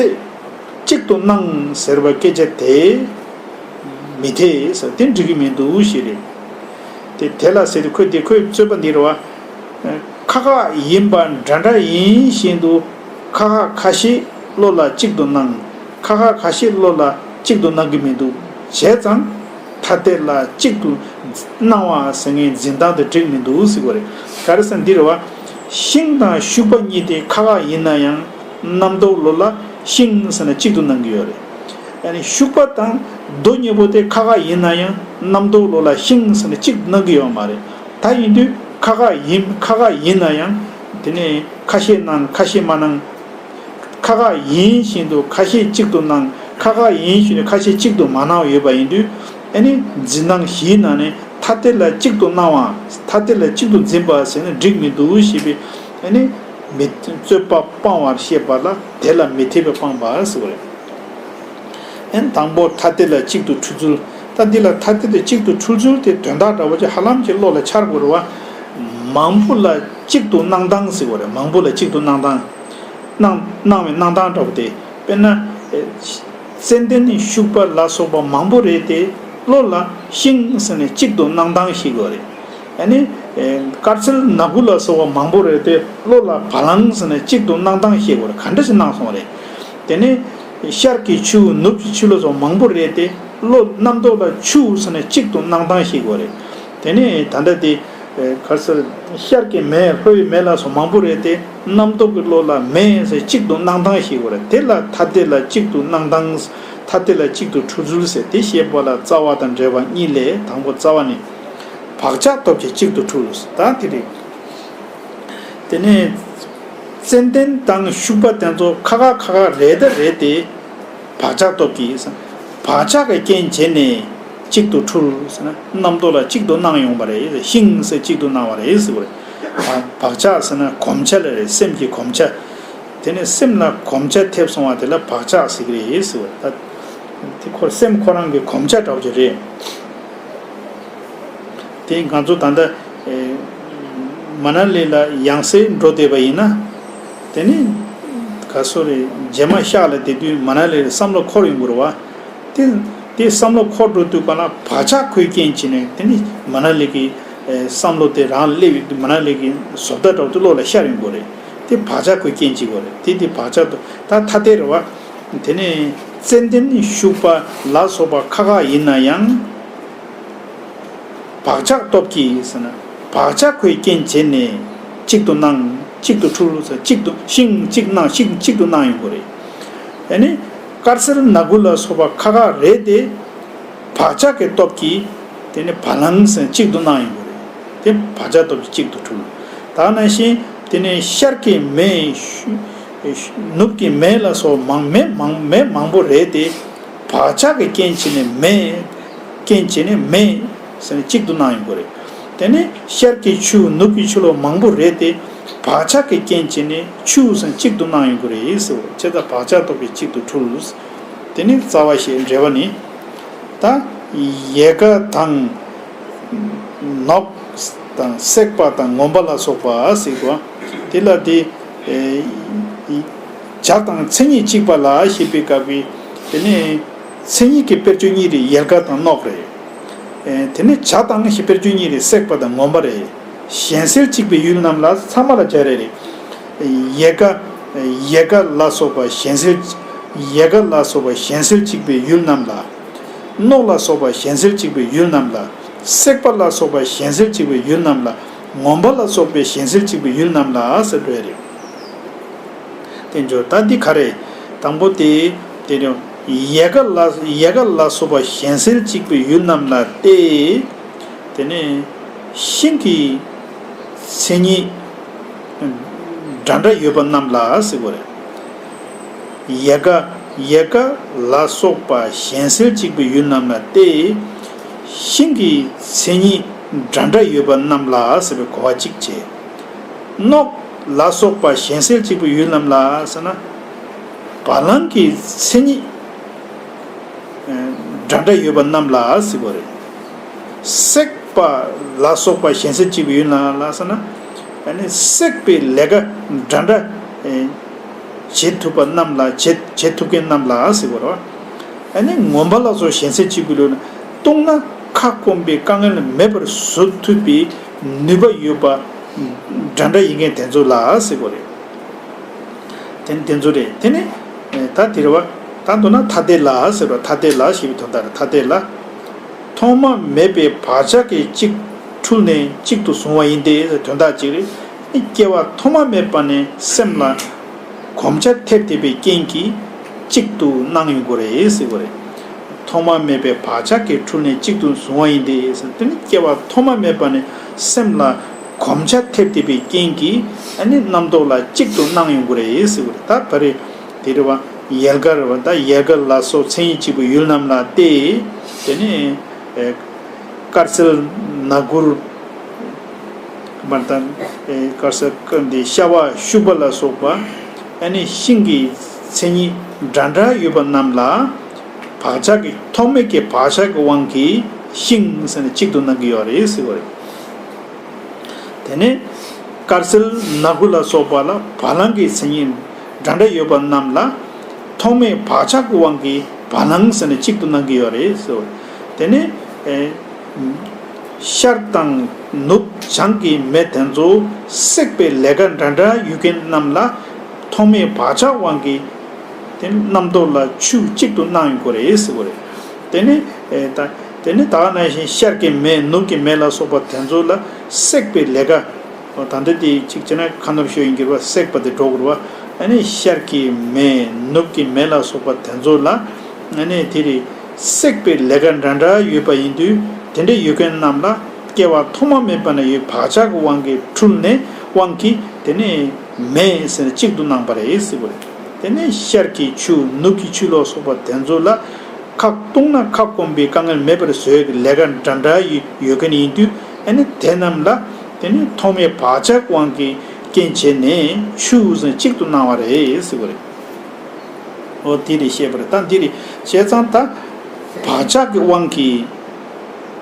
གཅིག་ཏུ་སྣང་ཟེར་བ་སྐད་ཆ་དེ་མི་འཐད་ཟེར་དེ་འགྲིག་གི་མི་འདུག་ཞེས་རེད། དེ་དེ་ལ་ཟེར་དེ་ཁོས་དེ་ཁོས་རྩོད་པ་འདི་རེད་བ། ཁ་ཁ་ཡིན་པ་འདྲ་འདྲ་ཡིན་བཞིན་དུ་ཁ་ཁ་ཁ་ཤས་བློ་ལ་གཅིག་ཏུ་སྣང་། ཁ་ཁ་ཁ་ཤས་བློ་ལ་གཅིག་ཏུ་སྣང་གི་མི་འདུག་བྱས་ཙང་ཐ་དད་ལ་གཅིག་ཏུ་སྣང་བ་ཟེར་མཁན་འཛིན་སྟངས་དེ་འགྲིག་མི་འདུག་ཟེར་བ་རེད། ག་རེ་ཟེར་ན་འདི་རེད་བ། ཤིང་དང་ཤུག་པ་གཉིས་དེ་ཁ་ཁ་ཡིན་ན་ཡང་རྣམ་རྟོག་བློ་ལ་ཤིང་ཟེར་ན་གཅིག་ཏུ་སྣང་གི་ཡོད་རེད། ཨ་ནི་ཤུག་པ་དང་རྡོ་གཉིས་པོ་དེ་ཁ་ཁ་ཡིན་ན་ཡང་རྣམ་རྟོག་བློ་ལ་ཤིང་ཟེར་ན་གཅིག་སྣང་གི་ཡོད་མ་རེད། ད་ཡིན་དུས་ཁ་ཁ་ཡིན་ཁ་ཁ་ཡིན་ན་ཡང་དེ་ནས་ཁ་ཤས་སྣང་ཁ་ཤས་མ་སྣང་། ཁ་ཁ་ཡིན་བཞིན་དུ་ཁ་ཤས་གཅིག་ཏུ་སྣང་། ཁ་ཁ་ཡིན་བཞིན་དུ་ཁ་ཤས་གཅིག་ཏུ་མ་སྣང་ཡོད་པ་ཡིན་དུས། ཨ་ནི་འཛིན་སྟངས་བཞིའི་ནང་ནས་ཐ་དད་ལ་གཅིག་ཏུ་སྣང་བ། ཐ་དད་ལ་གཅིག་ཏུ་འཛིན་པ་ཟེར་ན་འགྲིག་མི་འདུག་ཞེས་པའི་ཨ་ནི་མི་རྩོད་པ་སྤང་བར་བཤད་པ་ལ་དེ་ལ་མི་འཐད་པ་སྤངས་པ་ཟེར་བ་རེད། ཨན་དང་པོ་ཐ་དད་ལ་གཅིག་ཏུ་འཁྲུལ་ཚུལ། ད་འདི་ལ་ཐ་དད་དེ་གཅིག་ཏུ་འཁྲུལ་ཚུལ་དེ་དོན་དག་འདྲ་བོ་ཅིག་ཧ་ལམ་གྱི་བློ་ལ་འཆར་དགོས་རེད་བ། མང་པོ་ལ་གཅིག་ཏུ་སྣང་སྟངས་ཟེར་བ་རེད། མང་པོ་ལ་གཅིག་ཏུ་སྣང་སྟངས། སྣང་སྣང་བའི་སྣང་སྟངས་འདྲ་བོ་དེ། དཔེར་ན། ཙན་དན་ཤུག་པ་ལ་སོགས་པ་མང་པོ་རེད་དེ། བློ་ལ་ཤིང་ཟེར་ནས་གཅིག་ཏུ་སྣང་སྟངས་ཤིག་ཡོད་རེད། ཨ་ནི། དཀར་གསལ་ནག་ཁུ་ལ་སོགས་པ་མང་པོ་རེད་དེ། བློ་ལ་བ་ལང་ཟེར་ནས་གཅིག་ཏུ་སྣང་སྟངས་ཤིག་ཡོད་རེད། ག་འདྲ་ཞིག་སྣང་སོང་རེད། དེ་ནས། ཤར་གྱི་ཆུ་ནུབ་ཀྱི་ཆུ་ལ་སོགས་མང་པོ་རེད་དེ། བློ་རྣམ་རྟོག་ལ་ཆུ་ཟེར་ནས་གཅིག་ཏུ་སྣང་སྟངས་ཤིག་ཡོད་རེད། དེ་ནས་ད་ལྟ་དེ། ག་རེ་ཟེར། ཤར་གྱི་མེ་ལྷོ་ཡི་མེ་ལ་སོགས་མང་པོ་རེད་དེ། རྣམ་རྟོག་གི་བློ་ལ་མེ་ཟེར་གཅིག་ཏུ་སྣང་སྟངས་ཤིག་ཡོད་རེད། དེ་ལ་ཐ་དད་ལ་གཅིག་ཏུ་སྣང་སྟངས། ཐ་དད་ལ་གཅིག་ཏུ་འཁྲུལ་ཚུལ་ཟེར་དེ་བཤད་པ་ལ་རྩ་བ་དང་འབྲེལ་བ་གཉིས་ལས། དང་པོ་རྩ་བ་ནི། བག་ཆགས་སྟོབས་ཀྱིས་གཅིག་ཏུ་འཁྲུལ། ད་དེ་རེད། དེ་ནས། ཙན་དན་དང་ཤུག་པ་དེ་ཚོ་ཁ་ཁ་ཁ་ཁ་རེད་ད་རེད་དེ། བག་ཆགས་སྟོབས་ཀྱིས། བག་ཆགས་ཀྱི་རྐྱེན་བྱས་ནས་གཅིག་ཏུ་འཁྲུལ་ཟེར་ན། རྣམ་རྟོག་ལ་གཅིག་ཏུ་སྣང་ཡོང་བ་རེད། ཤིང་ཟེར་གཅིག་ཏུ་སྣང་བ་རེད་ཟེར་བ་རེད། བག་བག་ཆགས་ཟེར་ན་གོམས་ཆ་ལ་རེད། སེམས་ཀྱི་གོམས་ཆ། དེ་ནས་སེམས་ལ་གོམས་ཆ་ཐེབས་སོང་བ་དེ་ལ་བག་ཆགས་ཟེར་གྱི་རེད་ཟེར་བ་རེད། ད་དེ་ཁོ་སེམས་ཁོ་རང་གི་གོམས་ཆ་འདྲ་བོ་ཅིག་རེད། དེ་ང་ཚོ་ད་ལྟ་ཨེ། མ་ན་ལི་ལ་ཡང་སེ་འགྲོ་བསྡད་པ་ཡིན་ན། དེ་ནི་ག་སོ་རེ་རྗེས་མ་ཤག་ལ་བསྡད་དུས་མ་ན་ལི་ལ་བསམ་བློ་འཁོར་ཡོང་གི་རེད་བ། དེ་དེ་བསམ་བློ་འཁོར་འགྲོ་དུས་ག་ལ་བག་ཆགས་ཁོའི་རྐྱེན་བྱས་ནས། དེ་ནི་མ་ན་ལི་གི་ཨེ། བསམ་བློ་དེ་རང་ལ་སླེབས་ཡོང་དུས་མ་ན་ལི་གི་བཟོ་ལྟ་འདྲ་བོ་དེ་བློ་ལ་ཤར་ཡོང་གི་རེད། དེ་བག་ཆགས་ཁོའི་རྐྱེན་བྱེད་ཀྱི་རེད། དེ་དེ་བག་ཆགས་དུ་ད་ཐ་དད་རེད་བ། དེ་ནས་ཙན་དན་ཤུག་པ་ལ་སོགས་པ་ཁ་ཁ་ཡིན་ན་ཡང་། བག་ཆགས་སྟོབས་ཀྱིས་ཟེར་ན། བག་ཆགས་ཁོའི་རྐྱེན་བྱས་ནས་གཅིག་ཏུ་སྣང་། གཅིག་ཏུ་འཁྲུལ་ཟེར། གཅིག་ཏུ་ཤིང་གཅིག་སྣང་། ཤིང་གཅིག་ཏུ་སྣང་ཡོང་གི་རེད། ཨ་ནི་དཀར་སེར་ནག་གུ་ལ་སོགས་པ་ཁ་ཁ་རེད་དེ། བག་ཆགས་ཀྱི་སྟོབས་ཀྱིས་དེ་ནི་བ་ལང་ཟེར་གཅིག་ཏུ་སྣང་ཡོང་གི་རེད། དེ་བག་ཆགས་སྟོབས་ཀྱིས་གཅིག་ཏུ་འཁྲུལ། ད་ནང་བཞིན་དེ་ནས་ཤར་གྱི་མེ། ནུབ་ཀྱི་མེ་ལ་སོགས་མང་མེ་མང་མེ་མང་པོ་རེད་དེ། བག་ཆགས་ཀྱི་རྐྱེན་བྱས་ནས་མེ། རྐྱེན་བྱས་ནས་མེ་ཟེར་ནས་གཅིག་ཏུ་སྣང་ཡོང་གི་རེད། དེ་ནས་ཤར་གྱི་ཆུ་ནུབ་ཀྱི་ཆུ་ལ་མང་པོ་རེད་དེ། བག་ཆགས་ཀྱི་རྐྱེན་བྱས་ནས་ཆུ་ཟེར་གཅིག་ཏུ་སྣང་ཡོང་གི་རེད་ཟེར་བ། བྱས་ཙང་བག་ཆགས་སྟོབས་ཀྱིས་གཅིག་ཏུ་འཁྲུལ། དེ་ནི་རྩ་བ་ཞེས་འགྲེལ་པ་ནི། ད་ཡལ་ག་དང་ ནོག་དང་བསྲེགས་པ་དང་ངོམ་པ་ལ་སོགས་པ་ཟེར་གོ། དེ་ལ་དེ་ཨེ་བྱ་དང་མཚན་ཉིད་གཅིག་པ་ལ་ཞེས་པའི་སྐབས་ཀྱི་དེ་ནི་མཚན་ཉིད་ཀྱི་དཔེར་བརྗོད་གཉིས་རེད། ཡལ་ག་དང་ནོག་རེད། ཨེ་དེ་ནི་བྱ་དང་ཞེས་དཔེར་བརྗོད་གཉིས་རེད། བསྲེགས་པ་དང་ངོམ་པ་རེད། གཞན་སེལ་གཅིག་པའི་ཡུལ་རྣམས་ལ་ཚང་མ་ལ་སྦྱར་རེད། ཡལ་ག་ཡལ་ག་ལ་སོགས་པ་གཞན་སེལ། ཡལ་ག་ལ་སོགས་པ་གཞན་སེལ་གཅིག་པའི་ཡུལ་རྣམས་ལ། ནོག་ལ་སོགས་པ་གཞན་སེལ་གཅིག་པའི་ཡུལ་རྣམས་ལ། བསྲེགས་པ་ལ་སོགས་པ་གཞན་སེལ་གཅིག་པའི་ཡུལ་རྣམས་ལ། ངོམ་པ་ལ་སོགས་པའི་གཞན་སེལ་གཅིག་པའི་ཡུལ་རྣམས་ལ་ཟེར་བ་རེད། དེ་འཇོག་ད་འདི་ག་རེ། དང་པོ་དེ་དེ་ནི་ཡལ་ག་ལ་ཡལ་ག་ལ་སོགས་པ་གཞན་སེལ་གཅིག་པའི་ཡུལ་རྣམས་ལ་སྟེ། དེ་ནས་ཤིང་གི་མཚན་ཉིད་འདྲ་འདྲ་ཡོད་པ་རྣམས་ལ་ཟེར་བ་རེད། ཡལ་ག་ཡལ་ག་ལ་སོགས་པ་གཞན་སེལ་གཅིག་པའི་ཡུལ་རྣམས་ལ་སྟེ། ཤིང་གི་མཚན་ཉིད་འདྲ་འདྲ་ཡོད་པ་རྣམས་ལ་ཟེར་བའི་གོ་བ་གཅིག་བྱས། ནོག་ལ་སོགས་པ་གཞན་སེལ་གཅིག་པའི་ཡུལ་རྣམས་ལ་ཟེར་ན། བ་ལང་གི་མཚན་ཉིད་འདྲ་འདྲ་ཡོད་པ་རྣམས་ལ་ཟེར་བ་རེད། བསྲེགས་པ་ལ་སོགས་པ་གཞན་སེལ་གཅིག་པའི་ཡུལ་རྣམས་ལ་ཟེར་ན། ཨ་ནི་བསྲེགས་པའི་ལས་ཀ་འདྲ་འདྲ་བྱེད་ཐུབ་པ་རྣམས་ལ་བྱེད་བྱེད་ཐུབ་མཁན་རྣམས་ལ་ཟེར་བ་རེད། ཨ་ནི་ངོམ་པ་ལ་སོགས་གཞན་སེལ་གཅིག་པའི་ལུགས་ན་བཏུང་ན་ཁ་སྐོམ་པའི་དཀའ་ངལ་མེད་པར་བཟོ་ཐུབ་པའི་ནུས་པ་ཡོད་པ་འདྲ་འདྲ་ཡིན་མཁན་དེ་ཚོ་ལ་ཟེར་བ་རེད། དེ་ནི་དེ་ཚོ་རེད། དེ་ནི་ད་དེ་རེད་བ། ད་མདོར་ན་ཐ་དད་ལ་ཟེར་བ། ཐ་དད་ལ་ཞེས་པའི་དོན་དག་རེད། ཐ་དད་ལ། ཐོག་མ་མེད་པའི་བག་ཆགས་ཀྱིས་གཅིག་འཁྲུལ་ནས་གཅིག་ཏུ་བཟུང་བ་ཡིན་ཏེ་དོན་དག་གཅིག་རེད། སྐྱེ་བ་ཐོག་མ་མེད་པ་ནས་སེམས་ལ་གོམས་ཆ་ཐེབས་ཐེབས་པའི་རྐྱེན་གྱིས་གཅིག་ཏུ་སྣང་ཡོང་གི་རེད་ཟེར་བ་རེད། ཐོག་མ་མེད་པའི་བག་ཆགས་ཀྱིས་འཁྲུལ་ནས་གཅིག་ཏུ་བཟུང་བ་ཡིན་ཏེ་ཟེར། དེ་ནི་སྐྱེ་བ་ཐོག་མ་མེད་པ་ནས་སེམས་ལ་གོམས་ཆ་ཐེབས་ཐེབས་པའི་རྐྱེན་གྱིས་ཨ་ནི་རྣམ་རྟོག་ལ་གཅིག་ཏུ་སྣང་ཡོང་གི་རེད་ཟེར་བ་རེད། ད་བ་རེད། དེ་རེད་བ། ཡལ་ག་རེད་བ། ད་ཡལ་ག་ལ་སོགས་མཚན་ཉིད་གཅིག་པའི་ཡུལ་རྣམས་ལ་སྟེ། དེ་ནི་ཨེ་དཀར་སེར་ནག་གུར་མར་དང་ཨེ་དཀར་སེར་འདི་ཤ་བ་ཤུག་པ་ལ་སོགས་པ་ཨ་ནི་ཤིང་གི་མཚན་ཉིད་འདྲ་འདྲ་ཡོད་པ་རྣམས་ལ་བག་ཆགས་ཀྱི་ཐོག་མེད་ཀྱི་བག་ཆགས་ཀྱི་དབང་གིས་ཤིང་ཟེར་ནས་གཅིག་ཏུ་སྣང་གི་ཡོད་རེད་ཟེར་བ་རེད། དེ་ནས་དཀར་སེར་ནག་གུ་ལ་སོགས་པ་ལ་བ་ལང་གི་མཚན་ཉིད་འདྲ་འདྲ་ཡོད་པ་རྣམས་ལ་ཐོག་མེད་བག་ཆགས་ཀྱི་དབང་གིས་བ་ལང་ཟེར་ནས་གཅིག་ཏུ་སྣང་གི་ཡོད་རེད་ཟེར། དེ་ནས་ཨེ་ཤར་དང་ནུབ་བྱང་གི་མེ་དེ་ཚོ་བསྲེགས་པའི་ལས་ཀ་འདྲ་འདྲ་ཡོད་མཁན་རྣམས་ལ་ཐོག་མེད་བག་ཆགས་དབང་གིས་དེ་རྣམ་རྟོག་ལ་ཆུ་གཅིག་ཏུ་སྣང་ཡོང་གི་རེད་ཟེར་བ་རེད། དེ་ནས་ཨེ་ད་དེ་ནས་ད་ག་ནང་བཞིན་ཤར་གྱི་མེ་ནུབ་ཀྱི་མེ་ལ་སོགས་པ་དེ་ཚོ་ལ་བསྲེགས་པའི་ལས་ཀ་ད་ལྟ་དེ་གཅིག་བྱས་ན་ཁ་ནུབ་ཤོས་ཡིན་གྱི་རེད་བ། བསྲེགས་པ་དེ་འགྲོ་དགོས་རེད་བ། ཨ་ནི་ཤར་གྱི་མེ་ནུབ་ཀྱི་མེ་ལ་སོགས་པ་དེ་ཚོ་ལ་ཨ་ནི་དེ་རེད། བསྲེགས་པའི་ལས་ཀ་འདྲ་འདྲ་ཡོད་པ་ཡིན་དུས་དེ་འདྲ་ཡོད་མཁན་རྣམས་ལ་སྐྱེ་བ་ཐོག་མ་མེད་པ་ན་ཡོད་བག་ཆགས་ཀྱི་དབང་གིས་འཁྲུལ་ནས་དབང་གིས་དེ་ནས་མེ་ཟེར་ནས་གཅིག་ཏུ་སྣང་བ་རེད་ཟེར་བ་རེད། དེ་ནས་ཤར་གྱི་ཆུ་ནུབ་ཀྱི་ཆུ་ལ་སོགས་པ་དེ་ཚོ་ལ་ཁ་བཏུང་ན་ཁ་སྐོམ་པའི་དཀའ་ངལ་མེད་པར་བཟོས་ཀྱི་ལས་ཀ་འདྲ་འདྲ་ཡོད་ཡོད་མཁན་ཡིན་དུས་ཨ་ནི་དེ་རྣམས་ལ་དེ་ནི་ཐོག་མའི་བག་ཆགས་དབང་གིས་རྐྱེན་བྱས་ནས་ཆུ་ཟེར་གཅིག་ཏུ་སྣང་བ་རེད་ཟེར་བ་རེད། འོ་དེ་རེད་བཤད་པ་རེད། ད་འདི་རེད། བྱས་ཙང་ད་བག་ཆགས་ཀྱི་དབང་གིས་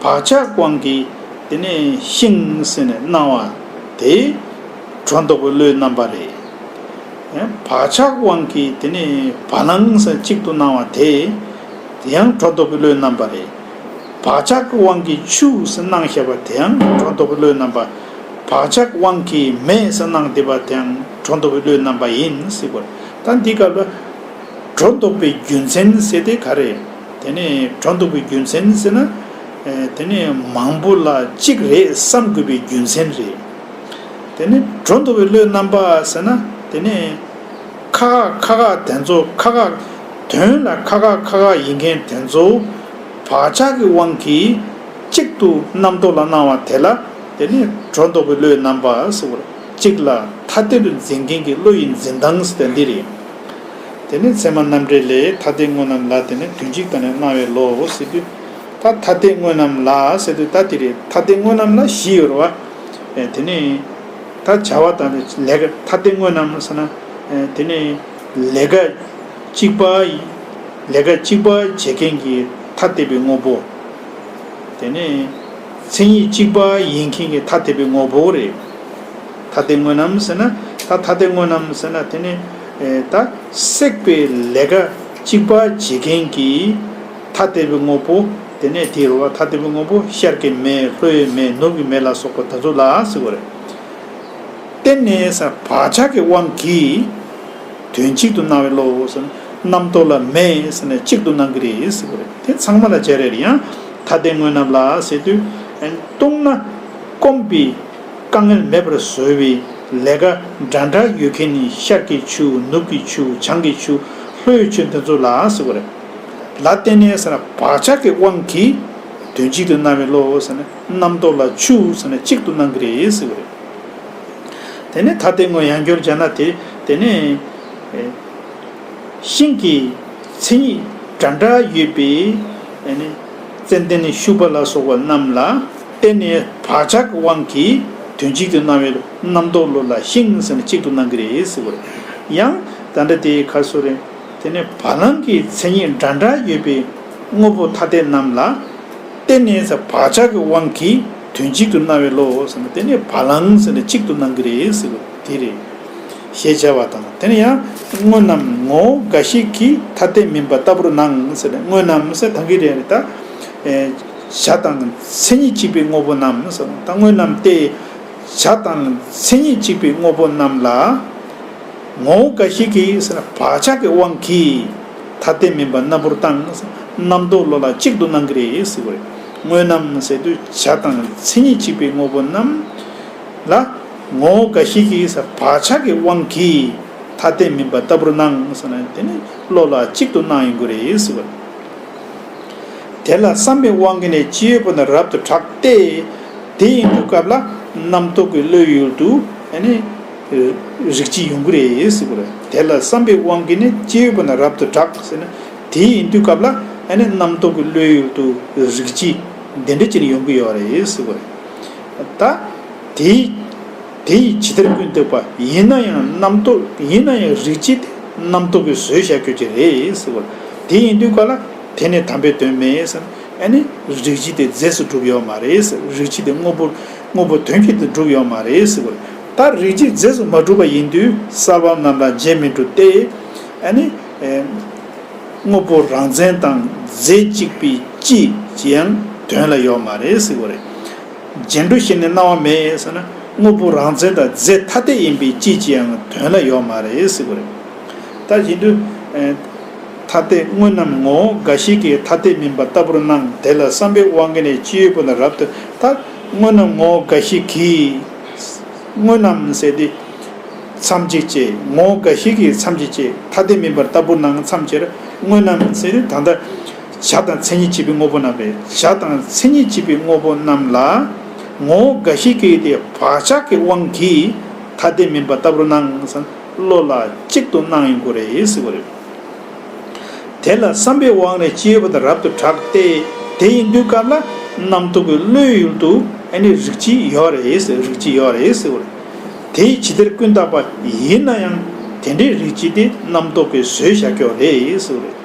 བག་ཆགས་དབང་གིས་དེ་ནས་ཤིང་ཟེར་ནས་སྣང་བ་དེ་སྒྲོ་འདོགས་པའི་བློའི་རྣམ་པ་རེད། བག་ཆགས་དབང་གིས་དེ་ནས་བ་ལང་ཟེར་གཅིག་ཏུ་སྣང་བ་དེ་དེ་ཡང་སྒྲོ་འདོགས་པའི་བློའི་རྣམ་པ་རེད། བག་ཆགས་ཀྱི་དབང་གིས་ཆུ་ཟེར་སྣང་བཞག་པ་དེ་ཡང་སྒྲོ་འདོགས་པའི་བློའི་རྣམ་པ། བག་ཆགས་དབང་གིས་མེ་ཟེར་སྣང་བསྡད་པ་དེ་ཡང་སྒྲོ་འདོགས་པའི་བློའི་རྣམ་པ་ཡིན་ཟེར་བ། ད་འདི་སྐབས་ལ་སྒྲོ་འདོགས་པའི་རྒྱུ་མཚན་ཟེར་དེ་ག་རེ། དེ་ནས་སྒྲོ་འདོགས་པའི་རྒྱུ་མཚན་ཟེར་ན། དེ་ནས་མང་པོ་ལ་གཅིག་རེད་བསམ་དགོས་པའི་རྒྱུ་མཚན་རེད། དེ་ནས་སྒྲོ་འདོགས་པའི་བློའི་རྣམ་པ་ཟེར་ན་དེ་ནས་ཁ་ཁ་ཁ་ཁ་དེ་ཚོ་ཁ་ཁ་དོན་ལ་ཁ་ཁ་ཁ་ཁ་ཡིན་མཁན་དེ་ཚོ་བག་ཆགས་ཀྱི་དབང་གིས་གཅིག་ཏུ་རྣམ་རྟོག་ལ་སྣང་བ་དེ་ལ་དེ་ནི་སྒྲོ་འདོགས་པའི་བློའི་རྣམ་པ་ཟེར་བ། གཅིག་ལ་ཐ་དད་དུ་འཛིན་མཁན་གྱི་བློ་ཡི་འཛིན་སྟངས་ཟེར་དེ་འདི་རེད། དེ་ནི་ཚད་མ་རྣམ་འགྲེལ་ལས་ཐ་དད་དངོས་རྣམས་ལ་དེ་ནི་དོན་གཅིག་དང་ནི་སྣང་བའི་བློ་ཟེར་དུས། ད་ཐ་དད་དངོས་རྣམས་ལ་ཟེར་དུས་ད་དེ་རེད། ཐ་དད་དངོས་རྣམས་ལ་བཞི་ཡོད་རེད་བ། དེ་ནི་ད་བྱ་བ་དང་ལས་ཀ་ཐ་དད་དངོས་རྣམས་ཟེར་ན། དེ་ནི་ལས་ཀ་གཅིག་པ་ཡི་ལས་ཀ་གཅིག་པ་བྱེད་མཁན་གྱི་ཐ་དད་པའི་དངོས་པོ། དེ་ནི་ མཚན་ཉིད་གཅིག་པ་ཡིན་མཁན་གྱི་ཐ་དད་པའི་དངོས་པོ་རེད། ཐ་དད་དངོས་རྣམས་ཟེར་ན། ད་ཐ་དད་དངོས་རྣམས་ཟེར་ན་དེ་ནི་ད་བསྲེག་པའི་ལས་ཀ་གཅིག་པ་བྱེད་མཁན་གྱི་ཐ་དད་པའི་དངོས་པོ། དེ་ནས་དེའི་རོ་བ་ཐ་དད་པའི་དངོས་པོ་ཤར་གྱི་མེ། ལྷོ་ཡི་མེ། ནུབ་ཀྱི་མེ་ལ་སོགས་པ་དེ་ཚོ་ལ་ཟེར་བ་རེད། བརྟེན་ནས་ཟེར་བག་ཆགས་ཀྱི་དབང་གིས་དོན་གཅིག་ཏུ་སྣང་བའི་བློ་ཟེར་ན། རྣམ་རྟོག་ལ་མེ་ཟེར་ནས་གཅིག་ཏུ་སྣང་གི་རེད་ཟེར་བ་རེད། དེ་ཚང་མ་ལ་སྦྱར་ཡ་རེད། ཡང་ཐ་དད་དངོས་རྣམས་ལ་ཟེར་དུས། ཨ་ནི་སྟོང་ན་སྐོམ་པའི་དཀའ་ངལ་མེད་པར་བཟོ་བའི་ལས་ཀ་འདྲ་འདྲ་ཡོད་མཁན་ནི་ཤར་གྱི་ཆུ། ནུབ་ཀྱི་ཆུ། བྱང་གི་ཆུ། ལྷོའི་ཆུ། འདི་ཚོ་ལ་ཟེར་བ་རེད། ལ་བརྟེན་ནས་ཟེར་ན་བག་ཆགས་ཀྱི་དབང་གིས་དོན་གཅིག་ཏུ་སྣང་བའི་བློ་ཟེར་ན། རྣམ་རྟོག་ལ་ཆུ་ཟེར་ན་གཅིག་ཏུ་སྣང་གི་རེད་ཟེར་བ་རེད། དེ་ནས་ཐ་དད་དངོས་ཡང་བསྐྱར་སྦྱར་ན་དེ། དེ་ནས་ཨེ་ཤིང་གི་མཚན་ཉིད་འདྲ་འདྲ་ཡོད་པའི་ཨེ་ནི་ཙན་དན་ཤུག་པ་ལ་སོགས་པ་རྣམས་ལ་བརྟེན་ནས་བག་ཆགས་ཀྱི་དབང་གིས་དོན་གཅིག་ཏུ་སྣང་བའི་རྣམ་རྟོག་བློ་ལ་ཤིང་ཟེར་ན་གཅིག་ཏུ་སྣང་གི་རེད་ཟེར་བ་རེད། ཡང་ད་ལྟ་དེའི་ཁ་སོ་རེད། དེ་ནས་བ་ལང་གི་མཚན་ཉིད་འདྲ་འདྲ་ཡོད་པའི་དངོས་པོ་ཐ་དད་རྣམས་ལ་བརྟེན་ནས་ཟེར། བག་ཆགས་ཀྱི་དབང་གིས་དོན་གཅིག་ཏུ་སྣང་བའི་བློ་ཟེར་ན། དེ་ནི་བ་ལང་ཟེར་ན་གཅིག་ཏུ་སྣང་གི་རེད་ཟེར་བ་དེ་རེད། ཞེས་བྱ་བ་དང་། དེ་ནི་ཡང་དངོས་རྣམས་ངོ་བོ་འགའ་ཞིག་གིས་ཐ་དད་མིན་པ་ལྟ་བུར་སྣང་ཟེར་ན། དངོས་རྣམས་ཟེར་ད་གི་རེད། ད་ཨེ་བྱ་དང་མཚན་ཉིད་གཅིག་པའི་དངོས་པོ་རྣམས་ཟེར་ན། ད་དངོས་རྣམས་ཏེ། བྱ་དང་མཚན་ཉིད་གཅིག་པའི་དངོས་པོ་རྣམས་ལ། ངོ་བོ་འགའ་ཞིག་གིས་ཟེར་ན་བག་ཆགས་ཀྱི་དབང་གིས་ཐ་དད་མིན་པ་སྣ་བུར་དང་། རྣམ་རྟོག་བློ་ལ་གཅིག་ཏུ་སྣང་གི་རེད་ཟེར་བ་རེད། དངོས་རྣམས་ཟེར་དུས་བྱ་དང་མཚན་ཉིད་གཅིག་པའི་དངོས་པོ་རྣམས་ལ། ངོ་བོ་འགའ་ཞིག་གིས་ཟེར་བག་ཆགས་ཀྱི་དབང་གིས་ཐ་དད་མིན་པ་ལྟ་བུར་སྣང་ཟེར་ན། དེ་ནི་བློ་ལ་གཅིག་ཏུ་སྣང་ཡོང་གི་རེད་ཟེར་བ་རེད། དེ་ལ་བསམ་པའི་དབང་གིས་ནི་སྤྱི་ཡོད་པ་ན་རབ་ཏུ་གྲགས་ཏེ། དེ་ཡིན་དུས་སྐབས་ལ་རྣམ་རྟོག་གི་བློའི་ཡུལ་དུ་ཨ་ནི་རིགས་སྤྱི་ཡོང་གི་རེད་ཟེར་བ་རེད། དེ་ལ་བསམ་པའི་དབང་གིས་ནི་སྤྱི་ཡོད་པ་ན་རབ་ཏུ་གྲགས་ཟེར་ན། དེ་ཡིན་དུས་སྐབས་ལ་ཨ་ནི་རྣམ་རྟོག་གི་བློའི་ཡུལ་དུ་རིགས་སྤྱི་འདི་འདྲ་ཅིག་ཡོང་གི་ཡོད་རེད་ཟེར་བ་རེད། ད་དེ་དེ་ཡི་ཇི་ལྟར་ཀུན་བཏུས་པ། ཡིན་ན་ཡང་རྣམ་རྟོག་ཡིན་ན་ཡང་རིགས་སྤྱི་དེ་རྣམ་རྟོག་གིས་བཟོས་བཞག་རྒྱུ་ཅིག་རེད་ཟེར་བ། དེ་ཡིན་དུས་ག་ལ་དེ་ནི་དམ་པའི་དོན་མེད་ཟེར། ཨ་ནི་རིགས་སྤྱི་དེ་རྫས་སུ་གྲུབ་ཡོད་མ་རེད་ཟེར། རིགས་སྤྱི་དེ་དངོས་པོ་དངོས་པོ་དོན་གྱིས་དེ་གྲུབ་ཡོད་མ་རེད་ཟེར་བ། ད་རིགས་སྤྱི་རྫས་སུ་མ་གྲུབ་པ་ཡིན་དུས་གསལ་བ་རྣམས་ལ་རྗེས་མི་འགྲོ་སྟེ། ཨ་ནི་ཨེ་དངོས་པོ་རང་མཚན་དང་རྫས་གཅིག་པའི་སྤྱི་ཅིག་ཡང་དོན་ལ་ཡོད་མ་རེད་ཟེར་བ་རེད། རྗེས་འགྲོ་ཞིག་ནི་སྣང་བ་མེད་ཟེར་ན། དངོས་པོ་རང་མཚན་དང་རྫས་ཐ་དད་ཡིན་པའི་སྤྱི་ཅིག་ཡང་དོན་ལ་ཡོད་མ་རེད་ཟེར་བ་རེད། ད་བཞིན་དུ་ཨེ་ཐ་དད་དངོས་རྣམས་ངོ་བོ་འགའ་ཞིག་གིས་ཐ་དད་མིན་པ་ལྟ་བུར་སྣང་། དེ་ལ་བསམ་པའི་དབང་གིས་ནི་སྤྱི་ཡོད་པ་ན་རབ་ཏུ། ད་དངོས་རྣམས་ངོ་བོ་འགའ་ཞིག་གིས། དངོས་རྣམས་ཟེར་དེ་མཚམས་གཅིག་བཅད། ངོ་བོ་འགའ་ཞིག་གིས་མཚམས་གཅིག་བཅད། ཐ་དད་མིན་པར་ལྟ་བུར་སྣང་མཚམས་བཅད། དངོས་རྣམས་ཟེར་དེ་ད་ལྟ་བྱ་དང་མཚན་ཉིད་གཅིག་པའི་དངོས་པོ་རྣམས་རེད། བྱ་དང་མཚན་ཉིད་གཅིག་པའི་དངོས་པོ་རྣམས་ལ་ངོ་བོ་འགའ་ཞིག་གིས་དེ་བག་ཆགས་ཀྱི་དབང་གིས་ཐ་དད་མིན་པར་ལྟ་བུར་སྣང་ཟེར་བློ་ལ་གཅིག་ཏུ་སྣང་ཡོང་གི་རེད་ཟེར་བ་རེད། དེ་ལ་བསམ་པའི་དབང་ནི་སྤྱི་ཡོད་པ་དང་རབ་ཏུ་གྲགས་ཏེ། དེ་ཡིན་དུས་སྐབས་ལ་རྣམ་རྟོག་གི་བློའི་ཡུལ་དུ་ཨ་ནི་རིགས་སྤྱི་ཡོད་རེད་ཟེར། རིགས་སྤྱི་ཡོད་རེད་ཟེར་བ་རེད། དེ་ཇི་ལྟར་ཀུན་བརྟགས་པ་ཡིན་ན་ཡང་དེ་འདྲའི་རིགས་སྤྱི་དེ་རྣམ་རྟོག་གིས་བཟོས་བཞག་ཀྱོག་རེད་ཟེར་བ་རེད།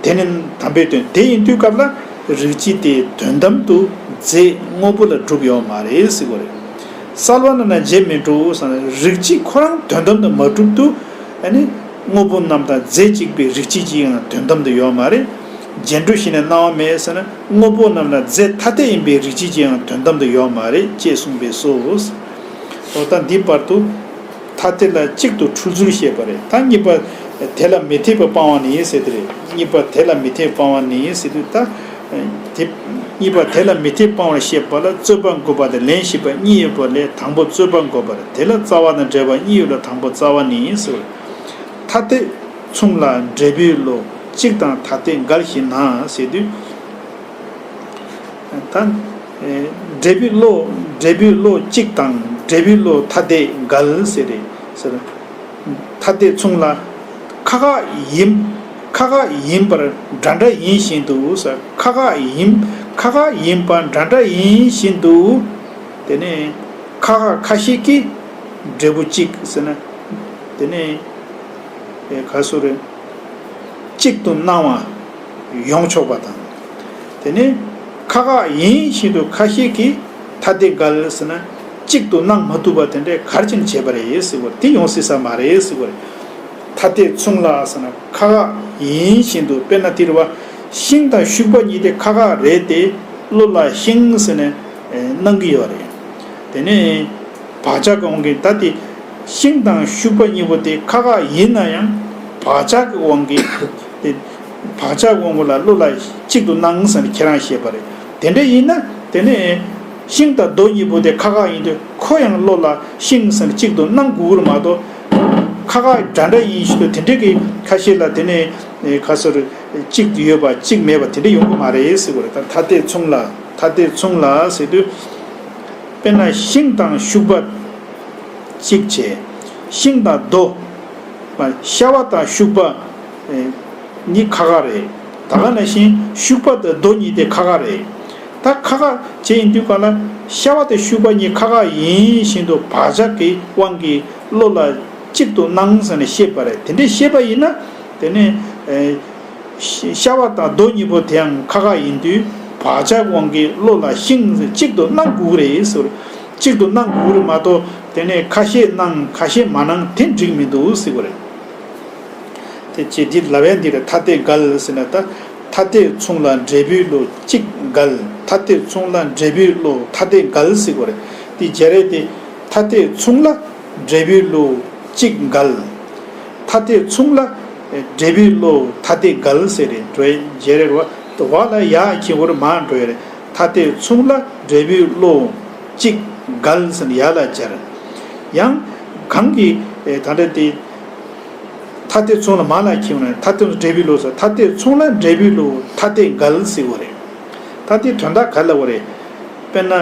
དེ་ནི་དམ་པའི་དོན། དེ་ཡིན་དུས་སྐབས་ལ་རིགས་སྤྱི་དེ་དོན་དམ་དུ་རྫས་དངོས་པོ་ལ་གྲུབ་ཡོད་མ་རེད་ཟེར་བ་རེད། གསལ་བ་རྣམས་ལ་རྗེས་མི་འགྲོ་ཟེར་ན། རིགས་སྤྱི་ཁོ་རང་དོན་དམ་དུ་མ་གྲུབ་ཏུ་ཨ་ནི་དངོས་པོ་རྣམས་དང་རྫས་གཅིག་པའི་རིགས་སྤྱི་ཅིག་ཡང་དོན་དམ་དུ་ཡོད་མ་རེད། རྗེས་འགྲོ་ཞིག་ནི་སྣང་བ་མེད་ཟེར་ན། དངོས་པོ་རྣམས་ལ་རྫས་ཐ་དད་ཡིན་པའི་རིགས་སྤྱི་ཅིག་ཡང་དོན་དམ་དུ་ཡོད་མ་རེད་ཅེས་གསུངས་པས་སོ། འོ་ད་འདི་བར་དུ་ཐ་དད་ལ་གཅིག་ཏུ་འཁྲུལ་ཚུལ་བཤད་པ་རེད། ད་གཉིས་པ་དེ་ལ་མི་འཐད་པ་སྤང་བ་ནི་ཟེར་དེ་རེད། གཉིས་པ་དེ་ལ་མི་འཐད་སྤང་བ་ནི་ཟེར་དུས་ད། དེ་གཉིས་པ་དེ་ལ་མི་འཐད་སྤང་བར་བཤད་པ་ལ་རྩོད་པ་འགོད་པ་དང་ལན་ཞིག་པ་གཉིས་ཡོད་པ་ལས་དང་པོ་རྩོད་པ་འགོད་པ་རེད། དེ་ལ་རྩ་བ་དང་འབྲེལ་བ་གཉིས་ཡོད་ལ་དང་པོ་རྩ་བ་ནི་ཟེར། ཐ་དད་མཚུངས་ལ་འབྲས་བུའི་བློ། གཅིག་དང་ཐ་དད་འགལ་ཞེ་ན་ཟེར་དུས། ད་འབྲས་བུའི་བློ། འབྲས་བུའི་བློ་གཅིག་དང་འབྲས་བུའི་བློ་ཐ་དད་འགལ་ཟེར་རེད་ཟེར། ཐ་དད་མཚུངས་ལ། ཁ་ཁ་ཡིན། ཁ་ཁ་ཡིན་པར་འདྲ་འདྲ་ཡིན་བཞིན་དུ་ཟེར། ཁ་ཁ་ཡིན། ཁ་ཁ་ཡིན་པར་འདྲ་འདྲ་ཡིན་བཞིན་དུ། དེ་ནས་ཁ་ཁ་ཁ་ཤས་ཀྱིས་འབྲས་བུ་གཅིག་ཟེར་ན། དེ་ནས་ག་སོ་རེད། གཅིག་ཏུ་སྣང་བ་ཡོང་ཆོག་པ་དང་། དེ་ནས་ ཁ་ཁ་ཡིན་བཞིན་དུ་ཁ་ཤས་ཀྱིས་ཐ་དད་འགལ་ཟེར་ན་གཅིག་ཏུ་སྣང་མ་ཐུབ་པ་དེ་འདྲས་ག་རེ་བྱས་ནས་བྱས་པ་རེད་ཟེར་གོ་རེད། དེ་ཡོང་སྲིད་ས་མ་རེད་ཟེར་གོ་རེད། ཐ་དད་མཚུངས་ལ་ཟེར་ན་ཁ་ཁ་ཡིན་བཞིན་དུ། དཔེར་ན་དེ་རེད་བ། ཤིང་དང་ཤུག་པ་གཉིས་དེ་ཁ་ཁ་རེད་དེ་གློ་ལ་ཤིང་ཟེར་ནས་སྣང་གི་ཡོད་རེད། དེ་ནས་བག་ཆགས་ཀྱི་དབང་གིས། ད་དེ་ཤིང་དང་ཤུག་པ་གཉིས་པོ་དེ་ཁ་ཁ་ཡིན་ན་ཡང་བག་ཆགས་ཀྱི་དབང་གིས་དེ། བག་ཆགས་དབང་པོ་ལ་གློ་ལ་གཅིག་ཏུ་སྣང་ཟེར་ནས་ཁྱེད་རང་བཤད་པ་རེད། དེ་འདྲ་ཡིན་ན་དེ་ནས་ཤིང་དང་རྡོ་གཉིས་པོ་དེ་ཁ་ཁ་ཡིན་དུས་ཁོ་ཡང་གློ་ལ་ཤིང་ཟེར་ནས་གཅིག་ཏུ་སྣང་དགོས་ཀྱི་རེད་མ་གཏོགས། ཁ་ཁ་འདྲ་འདྲ་ཡིན་བཞིན་དུ་དེ་འདྲ་གི་ཁ་ཤས་ལ་དེ་ནས་ཁ་སོར་གཅིག་ཡོད་པ་གཅིག་མེད་པ་དེ་འདྲ་ཡོང་གི་མ་རེད་ཟེར་གྱི་རེད། ད་ཐ་དད་མཚུངས་ལ། ཐ་དད་མཚུངས་ལ་ཟེར་དུས། དཔེར་ན་ཤིང་དང་ཤུག་པ་གཅིག་བྱས། ཤིང་དང་རྡོ། ཤ་བ་དང་ཤུག་པ་ཨེ་གཉིས་ཁ་ཁ་རེད། ད་ག་ནང་བཞིན་ཤུག་པ་དང་རྡོ་གཉིས་དེ་ཁ་ཁ་རེད། ད་ཁ་ཁ་བྱས་ཡིན་དུས་ག་ལ་ཤ་བ་དང་ཤུག་པ་གཉིས་ཁ་ཁ་ཡིན་བཞིན་དུ་བག་ཆགས་ཀྱི་དབང་གིས་གློ་ལ་གཅིག་ཏུ་སྣང་ཟེར་ནས་བཤད་པ་རེད། དེ་འདྲའི་བཤད་པ་ཡིན་ན་དེ་ནས་ཨེ། ཤ་བ་དང་རྡོ་གཉིས་པོ་དེའང་ཁ་ཁ་ཡིན་དུས་བག་ཆགས་དབང་གིས་གློ་ལ་ཤིང་གཅིག་ཏུ་སྣང་དགོས་རེད་ཟེར། གཅིག་ཏུ་སྣང་དགོས་རེད་མ་གཏོགས་དེ་ནས་ཁ་ཤས་སྣང་ཁ་ཤས་མ་སྣང་དེ་འགྲིག་མི་འདུག་ཟེར་གྱི་རེད། དེ་ཅི་འདི་ལབ་ཡ་འདི་རེད། ཐ་དད་འགལ་ཟེར་ན་ད་ཐ་དད་མཚུངས་ལ་འབྲས་བུའི་བློ་གཅིག་འགལ། ཐ་དད་མཚུངས་ལ་འབྲས་བུའི་བློ་ཐ་དད་འགལ་ཟེར་གྱི་རེད། དེ་བྱས་རེད་དེ། ཐ་དད་མཚུངས་ལ་འབྲས་བུའི་བློ་གཅིག་འགལ། ཐ་དད་མཚུངས་ལ་འབྲས་བུའི་བློ་ཐ་དད་འགལ་ཟེར་རེད། འགྲོ་ཡ་བྱས་རེད་བ། དེ་བ་ལ་ཡ་གི་བོར་མ་འགྲོ་ཡ་རེད། ཐ་དད་མཚུངས་ལ་འབྲས་བུའི་བློ་གཅིག་འགལ་ཟེར་ནས་ཡ་ལ་སྦྱར། ཡང་གང་གི་ད་ལྟ་དེ་ཐ་དད་མཚུངས་ལ་མ་ལ་ཁྱེར་ན་ཐ་དད་འབྲས་བུའི་བློ་ཟེར། ཐ་དད་མཚུངས་ལ་འབྲས་བུའི་བློ་ཐ་དད་འགལ་ཟེར་བ་རེད། ད་དེ་དོན་དག་ག་ལ་བ་རེད། དཔེར་ན་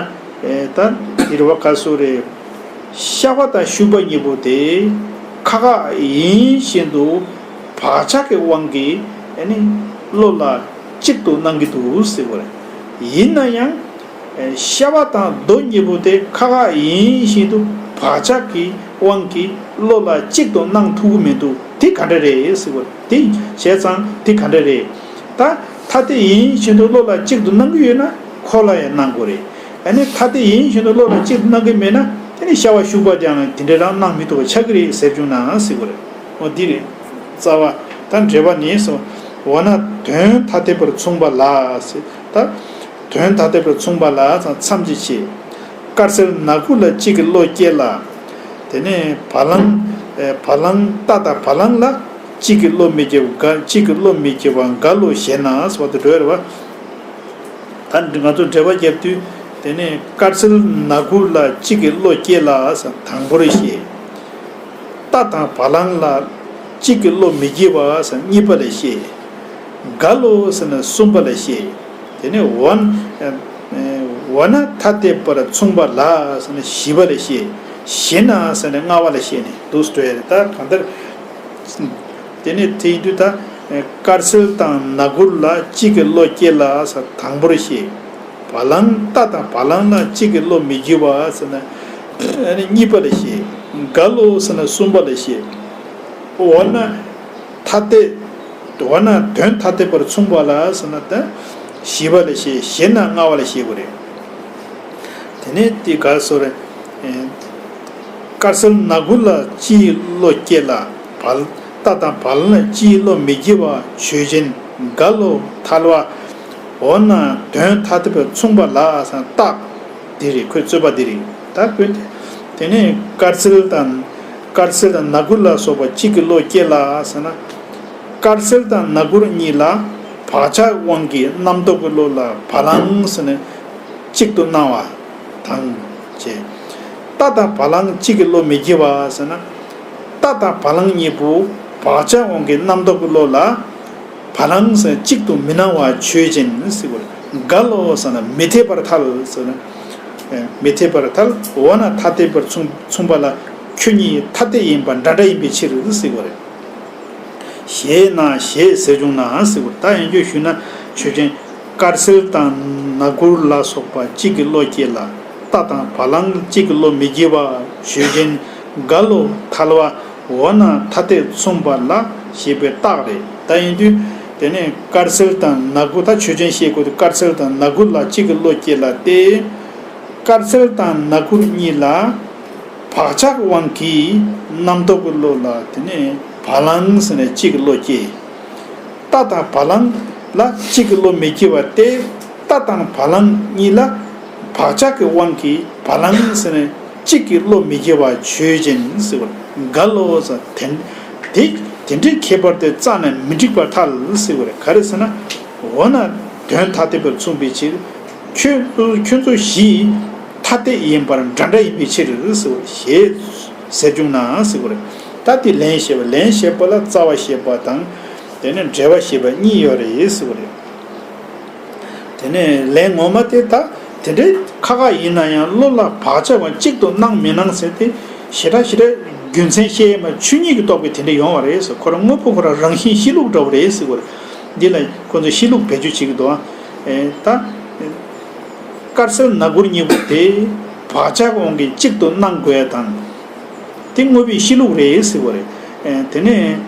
ད་དེ་རེད་བ། ག་སུ་རེད། ཤ་བ་དང་ཤུག་པ་གཉིས་པོ་དེ་ཁ་ཁ་ཡིན་བཞིན་དུ་བག་ཆགས་ཀྱི་དབང་གིས་ཨ་ནི་གློ་ལ་གཅིག་ཏུ་སྣང་གི་འདུག་ཟེར་བ་རེད། ཡིན་ན་ཡང་ཤ་བ་དང་རྡོ་གཉིས་པོ་དེ་ཁ་ཁ་ཡིན་བཞིན་དུ་བག་ཆགས་ཀྱི་དབང་གིས་གློ་ལ་གཅིག་ཏུ་སྣང་ཐུབ་ཀྱི་མི་འདུག་དེ་ག་འདྲ་རེད་ཟེར་བ་རེད། དེ་བྱས་ཙང་དེ་ག་འདྲ་རེད། ད་ཐ་དད་ཡིན་བཞིན་དུ་གློ་ལ་གཅིག་ཏུ་སྣང་གི་ཡོད་ན་ཁོ་ལ་ཡང་སྣང་དགོས་རེད། ཨ་ནི་ཐ་དད་ཡིན་བཞིན་དུ་གློ་ལ་གཅིག་ཏུ་སྣང་གི་མེད་ན་དེ་ནི་ཤ་བ་ཤུག་པ་དེའང་དེ་འདྲ་རང་སྣང་མི་ཐུབ་པ་ཆགས་ཀྱི་རེད་ཟེར་བྱུང་ན་ཟེར་བ་རེད། འོ་འདི་རེད། རྩ་བ། ད་འགྲེལ་པ་ནི་སོ། འོ་ན་དོན་ཐ་དད་པར་མཚུངས་པ་ལ་ཟེར། ད་དོན་ཐ་དད་པར་མཚུངས་པ་ལ་མཚམས་ཀྱི་ཆེད། དཀར་སེར་ནག་གུ་ལ་གཅིག་གི་བློ་སྐྱེ་ལ། དེ་ནས་བ་ལང་། བ་ལང་རྟ་དང་བ་ལང་ལ་གཅིག་གི་བློ་མི་སྐྱེ་བ་འགལ། གཅིག་གི་བློ་མི་སྐྱེ་བ་འགལ་ལོ་ཞེ་ན་ཟེར་བ་དེ་འགྲོ་ཡ་རེད་བ། ད་ང་ཚོ་འགྲེལ་པ་བརྒྱབ་དུས་དེ་ནས་དཀར་སེར་ནག་གུ་ལ་གཅིག་གི་བློ་སྐྱེ་ལ་ཟེར་དང་པོར་བཤད། རྟ་དང་བ་ལང་ལ་གཅིག་གི་བློ་མི་སྐྱེ་བ་ཟེར་གཉིས་པ་ལ་བཤད། འགལ་ལོ་ཟེར་ན་གསུམ་པ་ལ་བཤད། དེ་ནས་འོ་ན། འོ་ན་ཐ་དད་པར་མཚུངས་པ་ལ་ཟེར་ན་བཞི་པ་ལ་བཤད། ཞེ་ན་ཟེར་ན་ལྔ་པ་ལ་བཤད་ནས་འདུག་སེ་འགྲོ་ཡ་རེད། ད་གང་ལྟར། དེ་ནས་དེ་ཡིན་དུས་ད། དཀར་སེར་དང་ནག་གུར་ལ་གཅིག་གི་བློ་སྐྱེ་ལ་ཟེར་དང་པོར་བཤད། བ་ལང་རྟ་དང་བ་ལང་ལ་གཅིག་གི་བློ་མི་སྐྱེ་བ་ཟེར་ན་ཨ་ནི་གཉིས་པ་ལ་བཤད། འགལ་ལོ་ཟེར་ན་གསུམ་པ་ལ་བཤད། འོ་ན་ཐ་དད། འོ་ན་དོན་ཐ་དད་པར་མཚུངས་པ་ལ་ཟེར་ན་ད་བཞི་པ་ལ་བཤད། ཞེ་ན་ལྔ་པ་ལ་བཤད་དགོས་རེད། དེ་ནས་དེ་ག་སོ་རེད། དཀར་སེར་ནག་གུ་ལ་སྤྱིའི་བློ་སྐྱེ་ལ། བ་ལ། རྟ་དང་བ་ལང་ལ་སྤྱིའི་བློ་མི་སྐྱེ་བ་ཆོས་ཅན། འགལ་ལོ་ཐལ་བ། འོ་ན་དོན་ཐ་དད་པར་མཚུངས་པ་ལ་ཟེར་ན་རྟགས་འདི་རེད། ཁོའི་རྩོད་པ་འདི་རེད། ད་ཁོས་དེ་ནས་དཀར་སེར་དང་། དཀར་སེར་དང་ནག་གུ་ལ་སོགས་པ་གཅིག་གི་བློ་སྐྱེ་ལ་ཟེར་ན། དཀར་སེར་དང་ནག་གུར་གཉིས་ལ་བག་ཆགས་དབང་གིས་རྣམ་རྟོག་གི་བློ་ལ་བ་ལང་ཟེར་ནས་གཅིག་ཏུ་སྣང་བ་དང་བཅས། རྟ་དང་བ་ལང་གཅིག་གི་བློ་མི་སྐྱེ་བ་ཟེར་ན། རྟ་དང་བ་ལང་གཉིས་པོ་བག་ཆགས་དབང་གིས་རྣམ་རྟོག་གི་བློ་ལ་བ་ལང་ཟེར་གཅིག་ཏུ་མི་སྣང་བ་ཆོས་ཅན་ཟེར་བར་འགལ་ལོ་ཟེར་ན་མི་འཐད་པར་ཐལ་ཟེར་ན། མི་འཐད་པར་ཐལ། འོ་ན་ཐ་དད་པར་མཚུངས་མཚུངས་པ་ལ་ཁྱོད་གཉིས་ཐ་དད་ཡིན་པ་འདྲ་འདྲ་ཡིན་པའི་ཕྱིར་ཟེར་བ་རེད། ཞེ་ན་ཞེས་ཟེར་བྱུང་ན་ཟེར་བ། ད་ཡང་བསྐྱར་ཞུས་ན་ཆོས་ཅན། དཀར་སེར་དང་ནག་གུར་ལ་སོགས་པ་གཅིག་གི་བློ་སྐྱེ་ལ། རྟ་དང་བ་ལང་གཅིག་གི་བློ་མི་སྐྱེ་བ་ཆོས་ཅན། འགལ་ལོ་ཐལ་བ། འོ་ན་ཐ་དད་མཚུངས་པ་ལ་ཞེས་པའི་རྟགས་རེད། ད་ཡིན་དུས་ དེ་ནས་དཀར་གསལ་དང་ནག་ཁུ། ད་ཆོས་ཅན་ཤེས་དགོས་དུས་དཀར་གསལ་དང་ནག་ཁུ་ལ་གཅིག་གི་བློ་སྐྱེ་ལ་སྟེ། དཀར་གསལ་དང་ནག་ཁུ་གཉིས་ལ་བག་ཆགས་དབང་གིས་རྣམ་རྟོག་གི་བློ་ལ་དེ་ནས་བ་ལང་ཟེར་ནས་གཅིག་གི་བློ་སྐྱེ། རྟ་དང་བ་ལང་ལ་གཅིག་གི་བློ་མི་སྐྱེ་བ་སྟེ། རྟ་དང་བ་ལང་གཉིས་ལ་བག་ཆགས་ཀྱི་དབང་གིས་བ་ལང་ཟེར་ནས་གཅིག་གི་བློ་མི་སྐྱེ་བ་ཆོས་ཅན་ཟེར་བར་འགལ་ལོ་ཟེར། དེ་དེ་དེ་འདྲའི་ཁྱད་པར་དེ་རྩ་ནས་མི་འགྲིག་པར་ཐལ་ཟེར་བ་རེད། ག་རེ་ཟེར་ན། འོ་ན་དོན་ཐ་དད་པར་མཚུངས་པའི་ཕྱིར། ཁྱོད་ཁྱོད་ཚོ་བཞི་ཐ་དད་ཡིན་པར་འདྲ་འདྲ་ཡིན་པའི་ཕྱིར་ཟེར་བ་ཞེས་ཟེར་བྱུང་ན་ཟེར་བ་རེད། ད་དེ་ལན་བཤད་པ། ལན་བཤད་པ་ལ་རྩ་བ་བཤད་པ་དང་། དེ་ནས་འབྲེལ་བ་བཤད་པ་གཉིས་ཡོད་རེད་ཟེར་བ་རེད། དེ་ནས་ལན་ངོ་མ་དེ་ད་དེ་འདྲའི་ཁ་ཁ་ཡིན་ན་ཡང་བློ་ལ་བག་ཆགས་པ་གཅིག་ཏུ་སྣང་མི་སྣང་ཟེར་ཏེ། ཞེ་དྲག་ཞེ་དྲག་རྒྱུ་མཚན་བཤད་ཡས་མ། ཆོས་ཉིད་ཀྱི་རྟོགས་པའི་དེ་འདྲ་ཡོང་བ་རེད་ཟེར། ཁོ་རང་དངོས་པོ་ཁོ་རང་རང་བཞིན་གཤིས་ལུགས་འདྲ་བོ་རེད་ཟེར་བ་རེད། འདི་ལ་ཁོ་ཚོས་གཤིས་ལུགས་བེད་སྤྱོད་བྱེད་ཀྱི་འདུག་ཨ། ཨེ་ད་དཀར་གསལ་ནག་གུར་གཉིས་པོ་དེ་བག་ཆགས་དབང་གིས་གཅིག་ཏུ་སྣང་དགོས་ཡ་དང་། དེ་དངོས་པོའི་གཤིས་ལུགས་རེད་ཟེར་བ་རེད། ཨེ་དེ་ནས་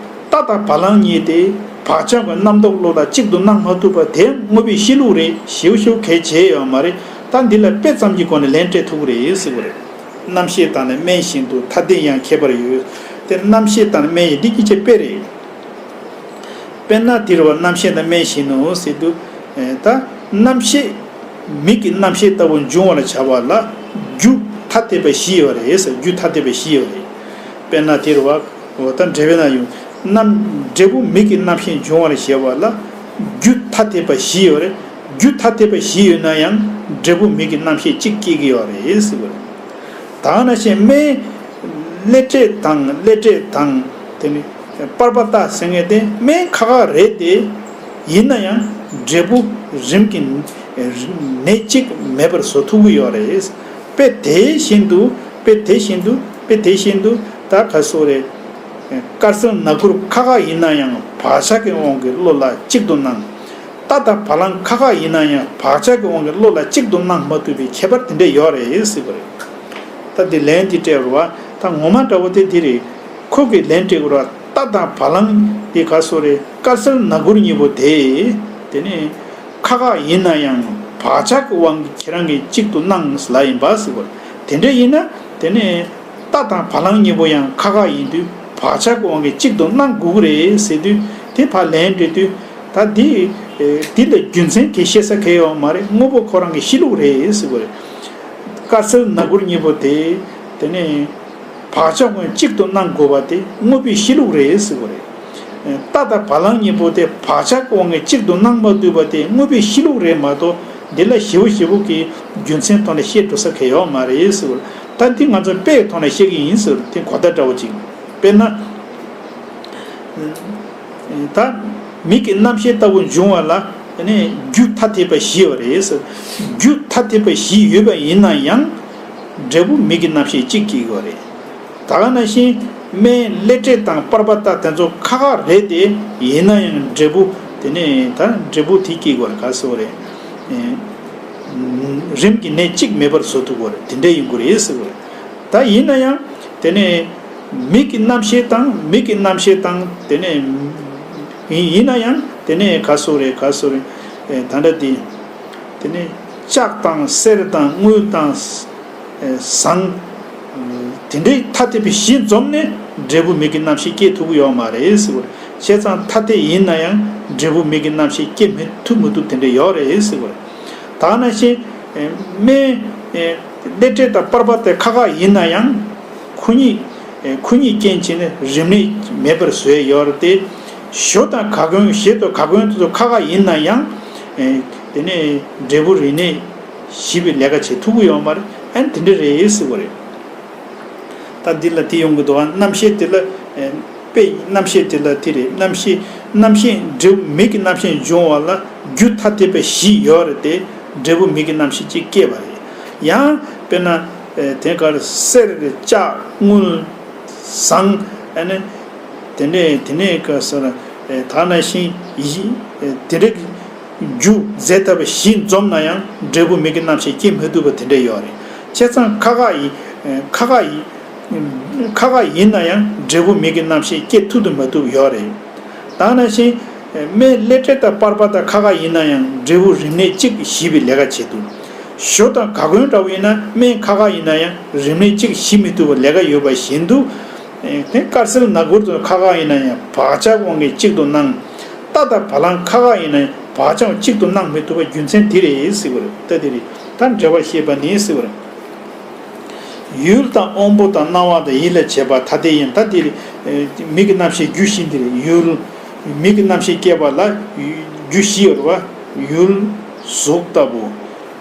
རྟ་དང་བ་ལང་གཉིས་དེ་བག་ཆགས་པའི་རྣམ་རྟོག་བློ་ལ་གཅིག་ཏུ་སྣང་མ་ཐུབ་པ་དེ་དངོས་པོའི་གཤིས་ལུགས་རེད། ཞེའུ་ཞེའུ་གལ་ཆེ་ཡོད་མ་རེད། ད་འདི་ལ་དཔེ་ཙམ་གྱི་སྒོ་ནས་ལན་སྤྲད་ཐུབ་ཀྱི་རེད་ཟེར་བ་རེད། རྣམ་ཤེས་དང་ནི་སྨན་བཞིན་དུ། ཐ་དད་ཡང་ཁྱད་པར་ཡོད། དེ་རྣམ་ཤེས་དང་ནི་སྨན་བཞིན། འདི་གཉིས་ཆ་དཔེ་རེད། དཔེར་ན་དེ་རུ་བ་རྣམ་ཤེས་དང་སྨན་བཞིན་ནོ་ཟེར་དུས། ཨེ་ད་རྣམ་ཤེས་མིག་གི་རྣམ་ཤེས་ལྟ་བུ་འབྱུང་བར་བྱ་བ་ལ་རྒྱུ་ཐ་དད་པ་བཞི་ཡོད་རེད་ཟེར། རྒྱུ་ཐ་དད་པ་བཞི་ཡོད་རེད། དཔེར་ན་དེ་རུ་བ། འོ་ད་འབྲས་བུ་ན་ཡང་། རྣམ། འབྲས་བུ་མིག་གི་རྣམ་ཤེས་འབྱུང་བར་བྱ་བ་ལ་རྒྱུ་ཐ་དད་པ་བཞི་ཡོད་རེད། རྒྱུ་ཐ་དད་པ་བཞི་ཡོད་ན་ཡང་འབྲས་བུ་མིག་གི་རྣམ་ཤེས་གཅིག་སྐྱེ་གི་ཡོད་རེད་ཟེར་བ་རེད། ད་ནང་བཞིན་སྨན། སླེ་ཏྲེ་དང་། སླེ་ཏྲེ་དང་། དེ་ནི་པར་པ་ཏ་ཟེར་མཁན་དེ་སྨན་ཁ་ཁ་རེད་དེ། ཡིན་ན་ཡང་འབྲས་བུ་རིམས་ཀྱི་ནད་གཅིག་མེད་པར་བཟོ་ཐུབ་ཀྱི་ཡོད་རེད། དཔེ་དེ་བཞིན་དུ། དཔེ་དེ་བཞིན་དུ། དཔེ་དེ་བཞིན་དུ། ད་ག་སོ་རེད། དཀར་གསལ་ནག་གུར་ཁ་ཁ་ཡིན་ན་ཡང་བག་ཆགས་ཀྱི་དབང་གིས་བློ་ལ་གཅིག་ཏུ་སྣང་། རྟ་དང་བ་ལང་ཁ་ཁ་ཡིན་ན་ཡང་བག་ཆགས་ཀྱི་དབང་གིས་བློ་ལ་གཅིག་ཏུ་སྣང་མ་ཐུབ་པའི་ཁྱད་པར་དེ་འདྲ་ཡོད་རེད་ཟེར་བ་རེད། ད་འདི་ལན་འདི་སྤྲད་རུ་བ། ད་ངོ་མ་འདྲ་བོ་དེ་འདི་རེད། ཁོ་གིས་ལན་སྤྲད་རུ་བ། རྟ་དང་བ་ལང་འདི་ག་སོ་རེད། དཀར་གསལ་ནག་གུར་གཉིས་པོ་དེ། དེ་ནི་ཁ་ཁ་ཡིན་ན་ཡང་བག་ཆགས་ཀྱི་དབང་གིས་ཁྱེད་རང་གིས་གཅིག་ཏུ་སྣང་ལ་ཡིན་པ་ཟེར་བ་རེད། དེ་འདྲ་ཡིན་ན་དེ་ནི། རྟ་དང་བ་ལང་གཉིས་པོ་ཡང་ཁ་ཁ་ཡིན་དུས་བག་ཆགས་ཀྱི་དབང་གིས་གཅིག་ཏུ་སྣང་དགོས་ཀྱི་རེད་ཟེར་དུས། དེ་ཕར་ལན་སྤྲད་དུས། ད་འདི། ཨེ་འདི་ལ་རྒྱུ་མཚན་གྱིས་བཤད་ས་གང་ཡང་ཡོད་མ་རེད། དངོས་པོ་ཁོ་རང་གི་གཤིས་ལུགས་རེད་ཟེར་བ་རེད། དཀར་གསལ་ནག་གུར་གཉིས་པོ་དེ། དེ་ནས་བག་ཆགས་ཀྱིས་གཅིག་ཏུ་སྣང་དགོས་པ་དེ་དངོས་པོའི་གཤིས་ལུགས་རེད་ཟེར་བ་རེད། རྟ་དང་བ་ལང་གཉིས་པོ་དེ་བག་ཆགས་ཀྱི་དབང་གིས་གཅིག་ཏུ་སྣང་མ་ཐུབ་པ་དེ་དངོས་པོའི་གཤིས་ལུགས་རེད་མ་གཏོགས། འདི་ལ་ཞེ་པོ་ཞེ་པོ་གི་རྒྱུ་མཚན་ཐོག་ནས་བཤད་འགྲོ་ས་གང་ཡང་ཡོད་མ་རེད་ཟེར་བ། ད་འདི་ང་ཚོ་དཔེ་ཡི་ཐོག་ནས་བཤད་ཀྱི་ཡིན་ཟེར་བ། དེ་གོ་བརྡ་འདྲ་བོ་ཅིག་དཔེར་ན། ད་མིག་གི་རྣམ་ཤེས་ལྟ་བུ་འབྱུང་བ་ལ་ནི་རྒྱུ་ཐ་དད་པ་བཞི་ཡོད་རེད་ཟེར། རྒྱུ་ཐ་དད་པ་བཞི་ཡོད་པ་ཡིན་ན་ཡང་། འབྲས་བུ་མིག་གི་རྣམ་ཤེས་གཅིག་སྐྱེ་གི་ཡོད་རེད། ད་ག་ནང་བཞིན་སྨན་སླེ་ཏྲེ་དང་པར་པ་ཏ་དེ་ཚོ་ཁ་ཁ་རེད་དེ། ཡིན་ན་ཡང་འབྲས་བུ་དེ་ནས་ད་འབྲས་བུ་དེ་སྐྱེ་དགོས་རེད། ག་ཟེར་བ་རེད། ཨེ་རིམས་ཀྱི་ནད་གཅིག་མེད་པར་བཟོ་ཐུབ་དགོས་རེད། དེ་འདྲ་ཡིན་དགོས་རེད་ཟེར་བ་རེད། ད་ཡིན་ན་ཡང་དེ་ནས་མིག་གི་རྣམ་ཤེས་དང་། མིག་གི་རྣམ་ཤེས་དང་། དེ་ནས་ཡིན་ཡིན་ན་ཡང་དེ་ནས་ག་ཟེར་བ་རེད། ག་ཟེར་བ་རེད། ཨེ་ད་ལྟ་དེ། དེ་ནས་ལྕགས་དང་གསེར་དང་དངུལ་དང་། ཨེ་ཟངས། དེ་འདྲའི་ཐ་དད་པའི་གཞི་འཛོམས་ནས་འབྲས་བུ་མིག་གི་རྣམ་ཤེས་སྐྱེ་ཐུབ་ཀྱི་ཡོད་མ་རེད་ཟེར་བ་རེད། བྱས་ཙང་ཐ་དད་ཡིན་ན་ཡང་འབྲས་བུ་མིག་གི་རྣམ་ཤེས་སྐྱེ་མི་ཐུབ་མི་ཐུབ་དེ་འདྲ་ཡོད་རེད་ཟེར་བ་རེད། ད་ག་ནང་བཞིན། ཨེ་སྨན། ཨེ་སླེ་ཏྲེ་དང་པར་པ་ཏ་ཁ་ཁ་ཡིན་ན་ཡང་། ཁོ་གཉིས། ཨེ་ཁོ་གཉིས་རྐྱེན་བྱས་ནས་རིམས་ནད་མེད་པར་བཟོས་ཡོད་རེད་དེ། ཞོ་དང་ག་གོན། ཞོ་དང་ག་གོན་དེ་ཚོ་ཁ་ཁ་ཡིན་ན་ཡང་། ཨེ་དེ་ནས་འབྲས་བུ་རིམས་ནད་ཞི་བའི་ལས་ཀ་བྱེད་ཐུབ་ཀྱི་ཡོད་མ་རེད། ཨ་ནི་དེ་འདྲ་རེད་ཟེར་བ་རེད། ད་འདི་ལ་དེ་ཡོང་གི་འདུག་ག་རྣམ་ཤེས་དེ་ལ། ཨེ་དཔེ་རྣམ་ཤེས་དེ་ལ་དེ་རེད། རྣམ་ཤེས། རྣམ་ཤེས་འབྲས་བུ་མིག་གི་རྣམ་ཤེས་འབྱུང་བ་ལ་རྒྱུ་ཐ་དད་པ་བཞི་ཡོད་རེད་དེ། འབྲས་བུ་མིག་གི་རྣམ་ཤེས་གཅིག་སྐྱེས་པ་རེད། ཡང་དཔེར་ན། ཨེ་དེ་གར་གསེར་རེད། ལྕགས། དངུལ། ཟངས། ཨ་ནི། དེ་ནས་དེ་ནས་ག་ཟེར་ན། ཨེ་ད་ག་ནང་བཞིན་ཡིན། ཨེ་དེ་འདྲའི་རྒྱུ་རྫས་ཐ་དད་པ་བཞི་འཛོམས་ན་ཡང་འབྲས་བུ་མིག་གི་རྣམ་ཤེས་སྐྱེ་མི་ཐུབ་པ་དེ་འདྲ་ཡོད་རེད། བྱས་ཙང་ཁ་ཁ་ཡིན། ཨེ་ཁ་ཁ་ཡིན། ཁ་ཁ་ཡིན་ན་ཡང་འབྲས་བུ་མིག་གི་རྣམ་ཤེས་སྐྱེ་ཐུབ་དང་མ་ཐུབ་ཡོད་རེད། ད་ག་ནང་བཞིན། སྨན་སླེ་ཏྲེ་དང་པར་པ་དང་ཁ་ཁ་ཡིན་ན་ཡང་འབྲས་བུ་རིམས་ནད་གཅིག་ཞི་བའི་ལས་ཀ་བྱེད་དུ། ཞོ་དང་ག་གོན་འདྲ་བོ་ཡིན་ན་སྨན་ཁ་ཁ་ཡིན་ན་ཡང་རིམས་ནད་གཅིག་ཞི་མི་ཐུབ་པའི་ལས་ཀ་ཡོད་པ་བཞིན་དུ། དེ་དཀར་སེར་ནག་འབུར་དང་ཁ་ཁ་ཡིན་ན་ཡང་བག་ཆགས་དབང་གིས་གཅིག་ཏུ་སྣང་། རྟ་དང་བ་ལང་ཁ་ཁ་ཡིན་ན་ཡང་བག་ཆགས་གཅིག་ཏུ་སྣང་མི་ཐུབ་པའི་རྒྱུ་མཚན་དེ་རེད་ཟེར་བ་རེད། ད་དེ་རེད། ད་འགྲེལ་བ་བཤད་པ་ནི་ཟེར་བ་རེད། ཡུལ་དང་དབང་པོ་དང་སྣང་བ་དང་ཡིད་ལ་བྱེད་པ་ཐ་དད་ཡིན། ད་དེ་རེད། མིག་གི་རྣམ་ཤེས་རྒྱུ་བཞི་འདི་རེད། ཡུལ། མིག་གི་རྣམ་ཤེས་སྐྱེས་པ་ལ་རྒྱུ་བཞི་ཡོད་རེད་བ། ཡུལ། གཟུགས་ལྟ་བུ།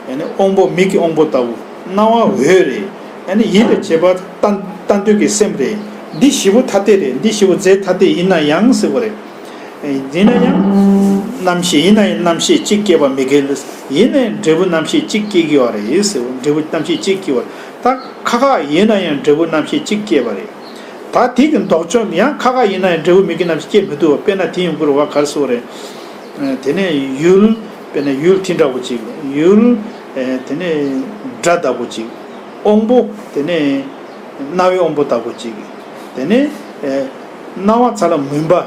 ཡང་ན་དབང་པོ་མིག་གི་དབང་པོ་ལྟ་བུ། སྣང་བ་འོད་རེད། ཡང་ན་ཡིད་ལ་བྱེད་པ་ལྟ་ལྟ་འདོད་ཀྱི་སེམས་རེད། འདི་བཞི་པོ་ཐ་དད་རེད། འདི་བཞི་པོ་རྫས་ཐ་དད་ཡིན་ན་ཡང་ཟེར་བ་རེད། ཡིན་ན་ཡང་། རྣམ་ཤེས་ཡིན་ན་ཡང་རྣམ་ཤེས་གཅིག་སྐྱེས་པ་མི་འགལ། ཡིན་ན་ཡང་འབྲས་བུ་རྣམ་ཤེས་གཅིག་སྐྱེ་གི་ཡོད་རེད་ཟེར་བ། འབྲས་བུ་རྣམ་ཤེས་གཅིག་སྐྱེ་བ་རེད། ད་ཁ་ཁ་ཡིན་ན་ཡང་འབྲས་བུ་རྣམ་ཤེས་གཅིག་སྐྱེ་བ་རེད། ད་དེ་གི་ལྡོག་ཕྱོགས་ཡང་ཁ་ཁ་ཡིན་ན་ཡང་འབྲས་བུ་མིག་གི་རྣམ་ཤེས་སྐྱེ་མི་ཐུབ་པ། དཔེར་ན་དེ་ཡོང་གི་རེད་བ། ག་རེ་ཟེར་བ་རེད། དེ་ནས་ཡུལ། དཔེར་ན་ཡུལ་དེ་འདྲ་བོ་གཅིག་ཡུལ། དེ་ནས་སྒྲ་ལྟ་བུ་གཅིག་དབང་པོ། དེ་ནས་རྣ་བའི་དབང་པོ་ལྟ་བུ་གཅིག་དེ་ནས་སྣང་བ་ཚ་ལ་མུན་པ།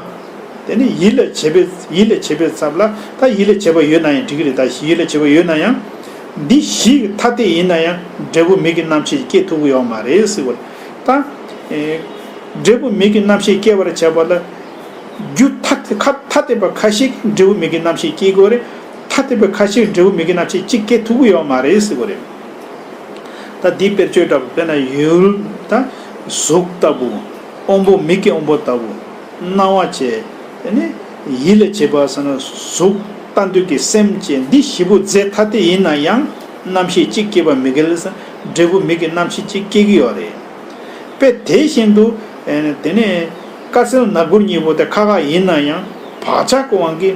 དེ་ནས་ཡིད་ལ་བྱེད་པའི་ཡིད་ལ་བྱེད་པའི་ཚབ་ལ་ད་ཡིད་ལ་བྱེད་པ་ཡོད་ན་ཡང་འགྲིག་གི་རེད། ད་ཡིད་ལ་བྱེད་པ་ཡོད་ན་ཡང་འདི་བཞི་ཐ་དད་ཡིན་ན་ཡང་འབྲས་བུ་མིག་གི་རྣམ་ཤེས་སྐྱེ་ཐུབ་ཀྱི་ཡོད་མ་རེད་ཟེར་བ་རེད། ད་འབྲས་བུ་མིག་གི་རྣམ་ཤེས་སྐྱེ་བར་བྱ་བ་ལ་རྒྱུ་ཐ་དད་ཁ་ཐ་དད་པ་ཁ་ཤས་ཀྱིས་འབྲས་བུ་མིག་གི་རྣམ་ཤེས་སྐྱེ་དགོས་རེད། ཐ་དད་པ་ཁ་ཤས་ཀྱིས་འབྲས་བུ་མིག་གི་རྣམ་ཤེས་གཅིག་སྐྱེ་ཐུབ་ཀྱི་ཡོད་མ་རེད་ཟེར་བ་རེད། ད་འདི་དཔེར་བརྗོད་འདྲ་པོ་དཔེར་ན་ཡུལ། ད་གཟུགས་ལྟ་བུ། དབང་པོ་མིག་གི་དབང་པོ་ལྟ་བུ། སྣང་བ་བཅས། དེ་ནས་ཡིད་ལ་བྱེད་པ་ཟེར་ན་གཟུགས་ལྟ་འདོད་ཀྱི་སེམས་བཅས་འདི་བཞི་པོ་རྫས་ཐ་དད་ཡིན་ན་ཡང་རྣམ་ཤེས་གཅིག་སྐྱེ་བ་མི་འགལ་ཟེར། འབྲས་བུ་མིག་གི་རྣམ་ཤེས་གཅིག་སྐྱེ་གི་ཡོད་རེད། དཔེ་དེ་བཞིན་དུ། དེ་ནས་དཀར་སེར་ནག་འབུར་གཉིས་པོ་དེ་ཁ་ཁ་ཡིན་ན་ཡང་བག་ཆགས་ཀྱི་དབང་གིས་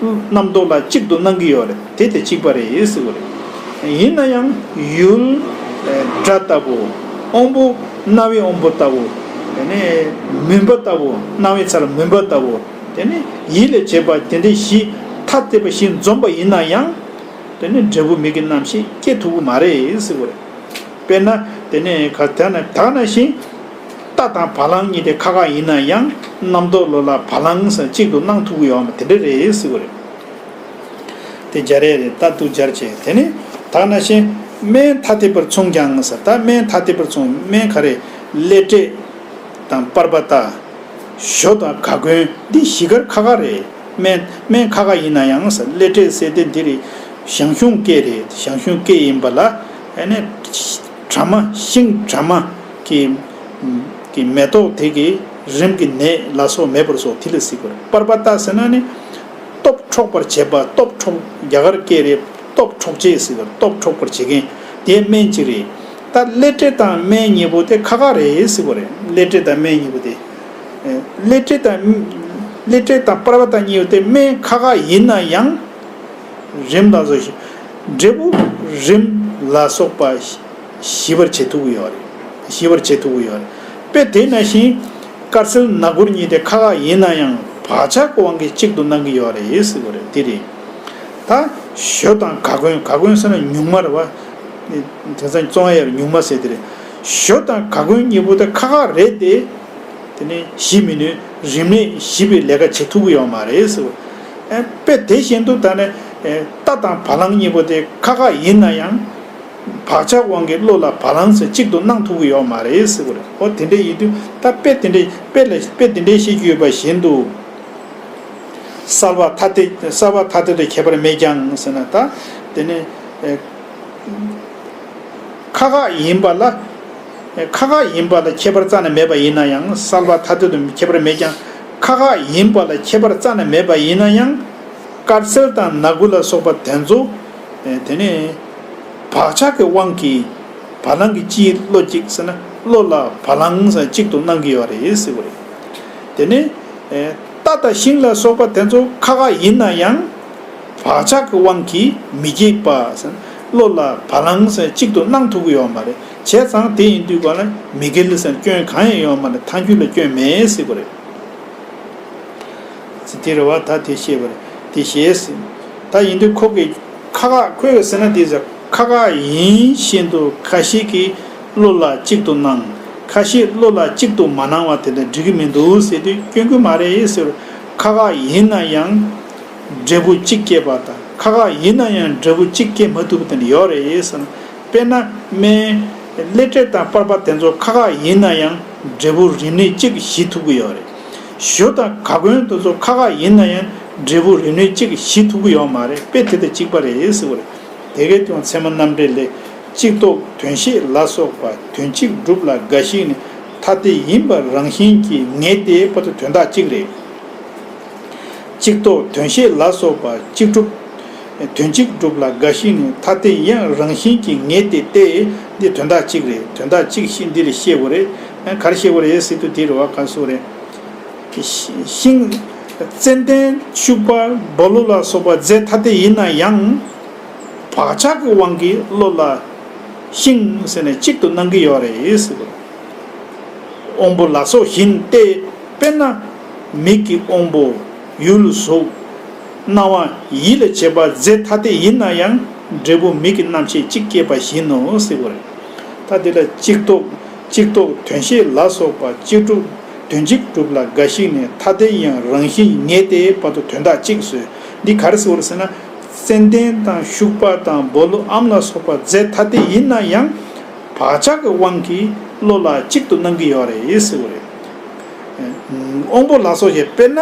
རྣམ་རྟོག་ལ་གཅིག་ཏུ་སྣང་གི་ཡོད་རེད། དེ་དེ་གཅིག་པ་རེད་ཟེར་བ་རེད། ཡིན་ན་ཡང་ཡུལ། སྒྲ་ལྟ་བུ། དབང་པོ། རྣ་བའི་དབང་པོ་ལྟ་བུ། དེ་ནས་མུན་པ་ལྟ་བུ། སྣང་བའི་ཚ་ལ་མུན་པ་ལྟ་བུ། དེ་ནས་ཡིད་ལ་བྱེད་པ་དེ་འདྲའི་བཞི་ཐ་དད་པ་བཞི་འཛོམས་པ་ཡིན་ན་ཡང་། དེ་ནི་འབྲས་བུ་མིག་གི་རྣམ་ཤེས་སྐྱེ་ཐུབ་ཀྱི་མ་རེད་ཟེར་བ་རེད། དཔེར་ན་དེ་ནས་ག་དེ་ན་ད་ནང་བཞིན་རྟ་དང་བ་ལང་གཉིས་དེ་ཁ་ཁ་ཡིན་ན་ཡང་རྣམ་རྟོག་བློ་ལ་བ་ལང་ཟེར་གཅིག་ཏུ་སྣང་ཐུབ་ཀྱི་ཡོད་མ་དེ་འདྲ་རེད་ཟེར་བ་རེད། དེ་སྦྱར་ཡས་རེད། ད་འདུག་སྦྱར་བྱས་དེ་ནི་ད་ནང་བཞིན་སྨན་ཐ་དད་པར་མཚུངས་ཀྱང་ཟེར། ད་སྨན་ཐ་དད་པར་མཚུངས། སྨན་ག་རེ། སླེ་ཏྲེ་དང་པར་པ་ཏ། ཞོ་དང་ག་གོན་འདི་བཞི་ཀར་ཁ་ཁ་རེད། སྨན་སྨན་ཁ་ཁ་ཡིན་ན་ཡང་ཟེར། སླེ་ཏྲེ་ཟེར་དེ་འདི་རེད། ཞང་ཞུང་སྐད་རེད། ཞང་ཞུང་སྐད་ཡིན་པ་ལ་ཨ་ནི་དྲ་མ་ཤིང་དྲ་མ་གི་གི་མེ་ཏོག་དེ་གི་རིམས་ཀྱི་ནད་ལ་སོགས་མེད་པར་སོགས་དེ་ལ་ཟེར་གི་རེད། པར་པ་ཏ་ཟེར་ན་ནི་སྟོབས་འཕྲོག་པར་བྱེད་པ། སྟོབས་འཕྲོག་རྒྱ་གར་སྐད་རེད། སྟོབས་འཕྲོག་བྱེད་ཟེར་གི་རེད། སྟོབས་འཕྲོག་པར་བྱེད་མཁན་དེ་སྨན་གཅིག་རེད། ད་སླེ་ཏྲེ་དང་སྨན་གཉིས་པོ་དེ་ཁ་ཁ་རེད་ཟེར་གི་རེད། སླེ་ཏྲེ་དང་སྨན་གཉིས་པོ་དེ། སླེ་ཏྲེ་དང་སླེ་ཏྲེ་དང་པར་པ་ཏ་གཉིས་པོ་དེ་སྨན་ཁ་ཁ་ཡིན་ན་ཡང་། རིམས་ལ་སོགས་ཤིང་། འབྲས་བུ་རིམས་ལ་སོགས་པ་ཞི་བར་བྱེད་ཐུབ་ཀྱི་ཡོད་རེད། ཞི་བར་བྱེད་ཐུབ་ཀྱི་ཡོད་རེད། དཔེ་དེ་ནང་བཞིན་དཀར་སེར་ནག་འབུར་གཉིས་དེ་ཁ་ཁ་ཡིན་ན་ཡང་བག་ཆགས་ཀྱི་དབང་གིས་གཅིག་ཏུ་སྣང་གི་ཡོད་རེད་ཟེར་བ་རེད། དེ་རེད། ད་ཞོ་དང་ག་གོན། ག་གོན་ཟེར་ན་ཉུང་མ་རེད་བ། དེང་སང་བཙོང་ཡ་ཉུང་མ་ཟེར་དེ་རེད། ཞོ་དང་ག་གོན་གཉིས་པོ་དེ་ཁ་ཁ་རེད་དེ། དེ་ནས་ཞི་མི་ནུས། རིམས་ནད་ཞི་བའི་ལས་ཀ་བྱེད་ཐུབ་ཀྱི་ཡོད་མ་རེད་ཟེར། ཨེ་དཔེ་དེ་བཞིན་དུ་ད་ནི་ཨེ་རྟ་དང་བ་ལང་གཉིས་པོ་དེ་ཁ་ཁ་ཡིན་ན་ཡང་བག་ཆགས་དབང་གིས་བློ་ལ་བ་ལང་ཟེར་གཅིག་ཏུ་སྣང་ཐུབ་ཀྱི་ཡོད་མ་རེད་ཟེར་བ་རེད། འོ་དེ་འདྲ་ཡིན་དུས་ད་དཔེ་དེ་འདྲ་དཔེ་ལ་དཔེ་དེ་འདྲ་བཤད་རྒྱུ་ཡོད་པ་བཞིན་དུ། གསལ་བ་ཐ་དད་གསལ་བ་ཐ་དད་དུ་ཁྱད་པར་མེད་ཀྱང་ཟེར་ན། ད་དེ་ནི་ཨེ་ཁ་ཁ་ཡིན་པ་ལ། ཁ་ཁ་ཡིན་པ་ལ་ཁྱད་པར་རྩ་ནས་མེད་པ་ཡིན་ན་ཡང་། གསལ་བ་ཐ་དད་དུ་ཁྱད་པར་མེད་ཀྱང་། ཁ་ཁ་ཡིན་པ་ལ་ཁྱད་པར་རྩ་ནས་མེད་པ་ཡིན་ན་ཡང་། དཀར་སེར་དང་ནག་འབུར་ལ་སོགས་པ་དེ་ཚོ། དེ་ནི་བག་ཆགས་ཀྱི་དབང་གིས་བ་ལང་གི་སྤྱིའི་བློ་གཅིག་ཟེར་ན་བློ་ལ་བ་ལང་ཟེར་གཅིག་ཏུ་སྣང་གི་ཡོད་རེད་ཟེར་བ་རེད། དེ་ནི་རྟ་དང་ཤིང་ལ་སོགས་པ་དེ་ཚོ་ཁ་ཁ་ཡིན་ན་ཡང་། བག་ཆགས་ཀྱི་དབང་གིས་མི་སྐྱེད་པ་ཟེར། བློ་ལ་བ་ལང་ཟེར་གཅིག་ཏུ་སྣང་ཐུབ་ཀྱི་ཡོད་མ་རེད། བྱས་ཙང་དེ་ཡིན་དུས་ག་ལ་མི་འགལ་ཟེར་སྐྱོན་གང་ཡང་ཡོད་མ་རེད། ཐལ་འགྱུར་ལ་སྐྱོན་མེད་ཟེར་བ་རེད། དེ་རེད་བ། ད་དེ་ཤེས་པ་རེད། དེ་ཤེས་ཟེར། ད་ཡིན་དུས་ཁོ་གི་ཁ་ཁ་ཁོས་ཟེར་ན་དེ་ཟེར། ཁ་ཁ་ཡིན་བཞིན་དུ་ཁ་ཤས་ཀྱིས་བློ་ལ་གཅིག་ཏུ་སྣང་། ཁ་ཤས་བློ་ལ་གཅིག་ཏུ་མ་སྣང་བ་དེ་འདྲ་འགྲིག་གི་མི་འདུག་ཟེར་དུས་སྐྱོན་གྱི་མ་རེད་ཟེར། ཁ་ཁ་ཡིན་ན་ཡང་འབྲས་བུ་གཅིག་སྐྱེས་པ་དང་ཁ་ཁ་ཡིན་ན་ཡང་འབྲས་བུ་གཅིག་སྐྱེ་མ་ཐུབ་པ་དེ་འདྲ་ཡོད་རེད་ཟེར་ན། དཔེར་ན་སྨན་ཀླད་འབྲས་དང་པར་པ་དེ་ཚོ་ཁ་ཁ་ཡིན་ན་ཡང་འབྲས་བུ་རིམས་ནད་གཅིག་ཞི་ཐུབ་ཀྱི་ཡོད་རེད། ཞོ་དང་ག་གོན་དེ་ཚོ་ཁ་ཁ་ཡིན་ན་ཡང་འབྲས་བུ་རིམས་ནད་གཅིག་ཞི་ཐུབ་ཀྱི་ཡོད་མ་རེད། དཔེ་དེ་དང་གཅིག་པ་རེད་ཟེར་བ་རེད། དེ་གའི་དོན་ཚད་མ་རྣམ་འགྲེལ་ལས། གཅིག་རྟོགས་དོན་ཤེས་ལ་སོགས་པ་དོན་གཅིག་སྒྲུབ་ལ་འགའ་ཞིག་ནི་ཐ་དད་ཡིན་པར་རང་བཞིན་གྱིས་ངེས་ཏེ་བར་དུ་དོན་དག་གཅིག་རེད། གཅིག་རྟོགས་དོན་ཤེས་ལ་སོགས་པ་གཅིག་སྒྲུབ། དོན་གཅིག་སྒྲུབ་ལ་འགའ་ཞིག་ནི་ཐ་དད་ཡང་རང་བཞིན་གྱིས་ངེས་ཏེ་སྟེ། འདི་དོན་དག་གཅིག་རེད། དོན་དག་གཅིག་ཤེས་འདི་ལ་ཤེས་དགོས་རེད། ག་རེ་ཤེས་དགོས་རེད་ཟེར་དུས་འདི་རེད་བ། ག་རེ་ཟེར་དགོས་རེད། ཤིང་། ཙན་དན་ཤུག་པ་སྦོ་ལོ་ལ་སོགས་པ་རྫས་ཐ་དད་ཡིན་ན་ཡང་། བག་ཆགས་ཀྱི་དབང་གིས་བློ་ལ་ཤིང་ཟེར་ནས་གཅིག་ཏུ་སྣང་གི་ཡོད་རེད་ཟེར་བ། དབང་པོ་ལ་སོགས་བཞིན་ཏེ། དཔེར་ན། མིག་གི་དབང་པོ། ཡུལ་གཟུགས། སྣང་བ་ཡིད་ལ་བྱེད་པ་རྫས་ཐ་དད་ཡིན་ན་ཡང་འབྲས་བུ་མིག་གི་རྣམ་ཤེས་གཅིག་སྐྱེས་པ་བཞིན་ནོ་ཟེར་བ་རེད། ད་དེ་ལ་གཅིག་རྟོགས། གཅིག་རྟོགས་དོན་ཤེས་ལ་སོགས་པ་གཅིག་སྒྲུབ། དོན་གཅིག་སྒྲུབ་ལ་འགའ་ཞིག་ནས་ཐ་དད་ཡང་རང་བཞིན་ངེས་ཏེ་བར་དུ་དོན་དག་གཅིག་ཟེར། འདི་ག་རེ་ཟེར་བ་རེད་ཟེར་ན། ཙན་དན་དང་ཤུག་པ་དང་སྦོ་ལོ་ཨམ་ལ་སོགས་པ་རྫས་ཐ་དད་ཡིན་ན་ཡང་། བག་ཆགས་ཀྱི་དབང་གིས་བློ་ལ་གཅིག་ཏུ་སྣང་གི་ཡོད་རེད་ཟེར་བ་རེད། དབང་པོ་ལ་སོགས་ཞེས་དཔེར་ན།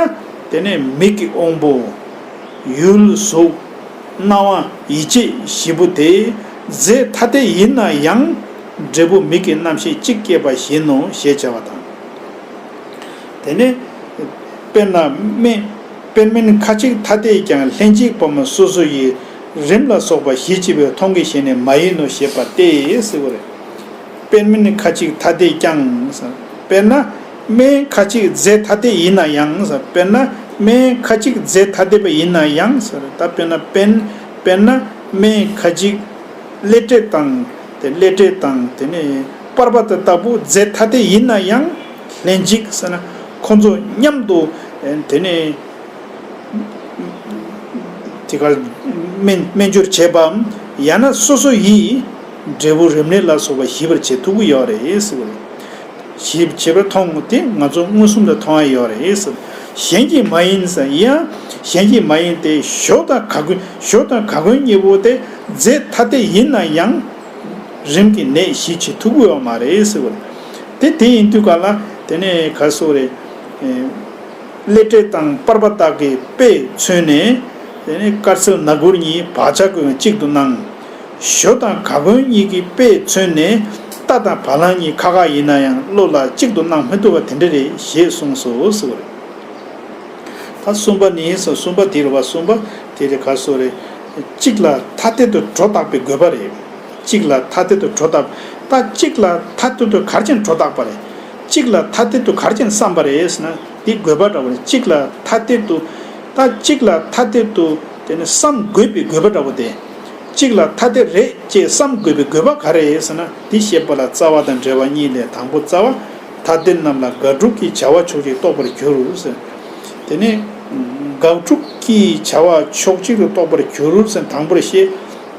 དེ་ནས་མིག་གི་དབང་པོ། ཡུལ་གཟུགས། སྣང་བ་ཡིད་བྱེད་བཞི་པོ་དེ་རྫས་ཐ་དད་ཡིན་ན་ཡང་འབྲས་བུ་མིག་གི་རྣམ་ཤེས་གཅིག་སྐྱེས་པ་བཞིན་ནོ་ཞེས་བྱ་བ་དང་། དེ་ནས་དཔེར་ན་སྨན། དཔེར་སྨན་ཁ་ཅིག་ཐ་དད་ཀྱང་ལྷན་ཅིག་པའམ་སོ་སོ་ཡི་རིམས་ལ་སོགས་པ་གཞི་བྱེད་པའི་མཐོང་གི་ཞེན་ནས་མ་ཡིན་ནོ་ཞེས་པ་སྟེ་ཟེར་བ་རེད། དཔེར་སྨན་ཁ་ཅིག་ཐ་དད་ཀྱང་། དཔེར་ན་སྨན་ཁ་ཅིག་རྫས་ཐ་དད་ཡིན་ན་ཡང་། དཔེར་ན་སྨན་ཁ་ཅིག་རྫས་ཐ་དད་པ་ཡིན་ན་ཡང་ཟེར། ད་དཔེར་ན་དཔེར་དཔེར་ན་སྨན་ཁ་ཅིག་ཀླད་འབྲས་དང་། དེ་ཀླད་འབྲས་དང་དེ་ནས་པར་པ་དེ་ལྟ་བུ་རྫས་ཐ་དད་ཡིན་ན་ཡང་ལྷན་ཅིག་ཟེར་ན་ཁོ་ཚོ་མཉམ་དུ་དེ་ནས། དེ་གར་སྨན་སྨན་སྦྱོར་བྱེད་པའམ་ཡང་ན་སོ་སོ་ཡིས་འབྲས་བུ་རིམས་ནད་ལ་སོགས་པ་ཞི་བར་བྱེད་ཐུབ་ཀྱི་ཡོད་རེད་ཟེར་བ་རེད། ཞི་བྱེད་པར་མཐོང་དེ་ང་ཚོ་མངོན་སུམ་དུ་མཐོང་ཡ་ཡོད་རེད་ཟེར། གཞན་གྱིས་མ་ཡིན་ཟེར་ཡང་གཞན་གྱིས་མ་ཡིན་ཏེ་ཞོ་དང་ག་གོན་ཞོ་དང་ག་གོན་གཉིས་པོ་དེ་རྫས་ཐ་དད་ཡིན་ན་ཡང་རིམས་ཀྱི་ནད་ཞི་བྱེད་ཐུབ་ཀྱི་ཡོད་མ་རེད་ཟེར་བ་རེད། དེ་དེ་ཡིན་དུས་ག་ལ་དེ་ནས་ག་སོགས་རེད། ཀླད་འབྲས་དང་པར་པ་དག་གི་དཔེས་མཚོན་ནས། དེ་ནས་དཀར་སེར་ནག་གུར་གཉིས་བག་ཆགས་ཀྱིས་གཅིག་ཏུ་སྣང་། ཞོ་དང་ག་གོན་གཉིས་ཀྱི་དཔེས་མཚོན་ནས་རྟ་དང་བ་ལང་གཉིས་ཁ་ཁ་ཡིན་ན་ཡང་བློ་ལ་གཅིག་ཏུ་སྣང་མི་ཐུབ་པ་དེ་འདྲ་རེད་ཞེས་གསུངས་སོ་ཟེར་བ་རེད། ད་གསུམ་པ་ནི་ཟེར་གསུམ་པ་དེ་རེད་བ། གསུམ་པ་དེ་རེད་ག་སོགས་རེད། གཅིག་ལ་ཐ་དད་དུ་སྒྲོ་བཏགས་པའི་དགོས་པ་རེད། གཅིག་ལ་ཐ་དད་དུ་སྒྲོ་བཏགས། ད་གཅིག་ལ་ཐ་དད་དུ་ག་རེ་བྱས་ནས་སྒྲོ་བཏགས་པ་རེད། གཅིག་ལ་ཐ་དད་དུ་ག་རེ་བྱས་ནས་བསམ་པ་རེད་ཟེར་ན་འདི་དགོས་པ་འདྲ་བོ་རེད། གཅིག་ལ་ཐ་དད་དུ། ད་གཅིག་ལ་ཐ་དད་དུ་དེ་ནི་བསམ་དགོས་པའི་དགོས་པ་འདྲ་བོ་དེ། གཅིག་ལ་ཐ་དད་རེད་ཅེས་བསམ་དགོས་པའི་དགོས་པ་ག་རེ་རེད་ཟེར་ན་འདི་བཤད་པ་ལ་རྩ་བ་དང་འབྲེལ་བ་གཉིས་ལས་དང་པོ་རྩ་བ། ཐ་དད་རྣམས་ལ་དགག་སྒྲུབ་ཀྱི་བྱ་བ་ཕྱོགས་གཅིག་རྟོགས་པར་འགྱུར་ཟེར། དེ་ནས་དགག་སྒྲུབ་ཀྱི་བྱ་བ་ཕྱོགས་གཅིག་ཏུ་རྟོགས་པར་འགྱུར་ཟེར་དང་པོར་བཤད།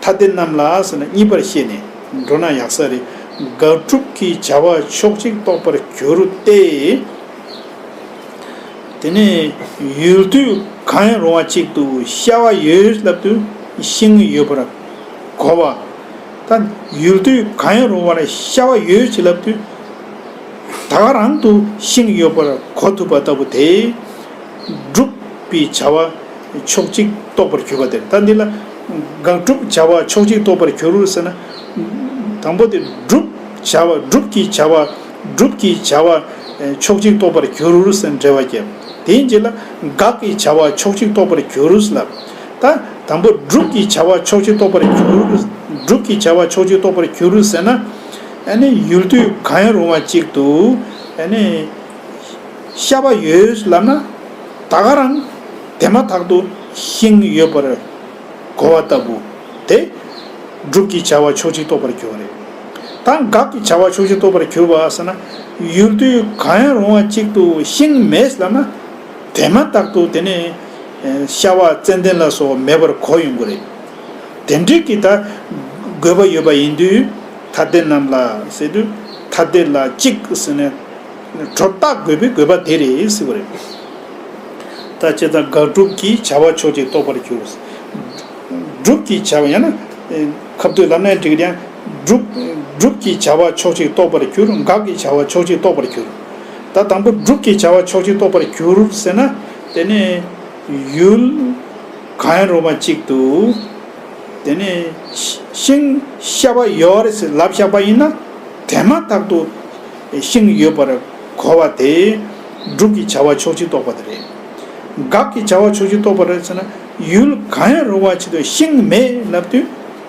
ཐ་དད་རྣམས་ལ་ཟེར་ན་གཉིས་པར་བཤད་ནས་འགྲོ་ན་ཡག་ས་རེད། དགག་སྒྲུབ་ཀྱི་བྱ་བ་ཕྱོགས་གཅིག་རྟོགས་པར་འགྱུར་ཏེ། དེ་ནས་ཡུལ་དུས་གང་ཡང་རུང་བ་གཅིག་ཏུ་ཤ་བ་ཡོད་ལབ་དུས་ཤིང་ཡོད་པར་གོ་བ། ད་ཡུལ་དུས་གང་ཡང་རུང་བར་ཤ་བ་ཡོད་ཅེས་ལབ་དུས་ད་ག་རང་དུ་ཤིང་ཡོད་པར་གོ་ཐུབ་པ་ལྟ་བུ་དེ་སྒྲུབ་པའི་བྱ་བ་ཕྱོགས་གཅིག་རྟོགས་པར་གྱུར་པ་དེ་རེད། ད་འདི་ལ་དགག་སྒྲུབ་བྱ་བ་ཕྱོགས་གཅིག་རྟོགས་པར་འགྱུར་ཟེར་ན། དང་པོ་དེ་སྒྲུབ་བྱ་བ་སྒྲུབ་ཀྱི་བྱ་བ་སྒྲུབ་ཀྱི་བྱ་བ་ཕྱོགས་གཅིག་རྟོགས་པར་འགྱུར་ཟེར་འགྲེལ་བ་བརྒྱབ། དེའི་རྗེས་ལ་དགག་གི་བྱ་བ་ཕྱོགས་གཅིག་རྟོགས་པར་འགྱུར་ལབ། ད་དང་པོ་སྒྲུབ་ཀྱི་བྱ་བ་ཕྱོགས་གཅིག་རྟོགས་པར་འགྱུར། སྒྲུབ་ཀྱི་བྱ་བ་ཕྱོགས་གཅིག་རྟོགས་པར་འགྱུར་ཟེར་ན། ཨ་ནི་ཡུལ་དུས་གང་ཡང་རུང་བ་གཅིག་ཏུ་ཨ་ནི་ཤ་བ་ཡོད་ལབ་ན་ད་ག་རང་དེ་མ་ཐག་ཏུ་ཤིང་ཡོད་པར་གོ་བ་ལྟ་བུ་དེ་སྒྲུབ་ཀྱི་བྱ་བ་ཕྱོགས་གཅིག་རྟོགས་པར་འགྱུར་བ་རེད། ད་དགག་གི་བྱ་བ་ཕྱོགས་གཅིག་རྟོགས་པར་འགྱུར་བ་ཟེར་ན་ཡུལ་དུས་གང་ཡང་རུང་བ་གཅིག་ཏུ་ཤིང་མེད་ལབ་ན། དེ་མ་ཐག་ཏུ་དེ་ནི་ཤ་བ་ཙན་དན་ལ་སོགས་མེད་པར་གོ་ཡོང་གི་རེད། དེ་འདྲའི་གི་ད་དགོས་པ་ཡོད་པ་ཡིན་དུས་ཐ་དད་རྣམས་ལ་ཟེར་དུས་ཐ་དད་ལ་གཅིག་ཟེར་ནས་སྒྲོ་བཏགས་དགོས་པའི་དགོས་པ་དེ་རེད་ཟེར་བ་རེད། ད་བྱས་ཙང་དགག་སྒྲུབ་ཀྱི་བྱ་བ་ཕྱོགས་གཅིག་རྟོགས་པར་འགྱུར། སྒྲུབ་ཀྱི་བྱ་བ་ཡང་ན། ཁ་བསྡུས་ལབ་ན་འགྲིག་གི་རེད། སྒྲུབ། སྒྲུབ་ཀྱི་བྱ་བ་ཕྱོགས་གཅིག་རྟོགས་པར་འགྱུར། དགག་གི་བྱ་བ་ཕྱོགས་གཅིག་རྟོགས་པར་འགྱུར། ད་དང་པོ་སྒྲུབ་ཀྱི་བྱ་བ་ཕྱོགས་གཅིག་རྟོགས་པར་འགྱུར་ཟེར་ན། དེ་ནི་ཡུལ་གང་ཡང་རུང་བ་གཅིག་ཏུ། དེ་ནི་ཤིང་ཤ་བ་ཡོད་རེད་ཟེར་ལབ་བཞག་པ་ཡིན་ན། དེ་མ་ཐག་ཏུ་ཤིང་ཡོད་པར་གོ་བ་དེ་སྒྲུབ་ཀྱི་བྱ་བ་ཕྱོགས་གཅིག་རྟོགས་པ་དེ་རེད། དགག་གི་བྱ་བ་ཕྱོགས་གཅིག་རྟོགས་པ་རེད་ཟེར་ན། ཡུལ་གང་ཡང་རུང་བ་ཆེད་དུ་ཤིང་མེད་ལབ་དུས།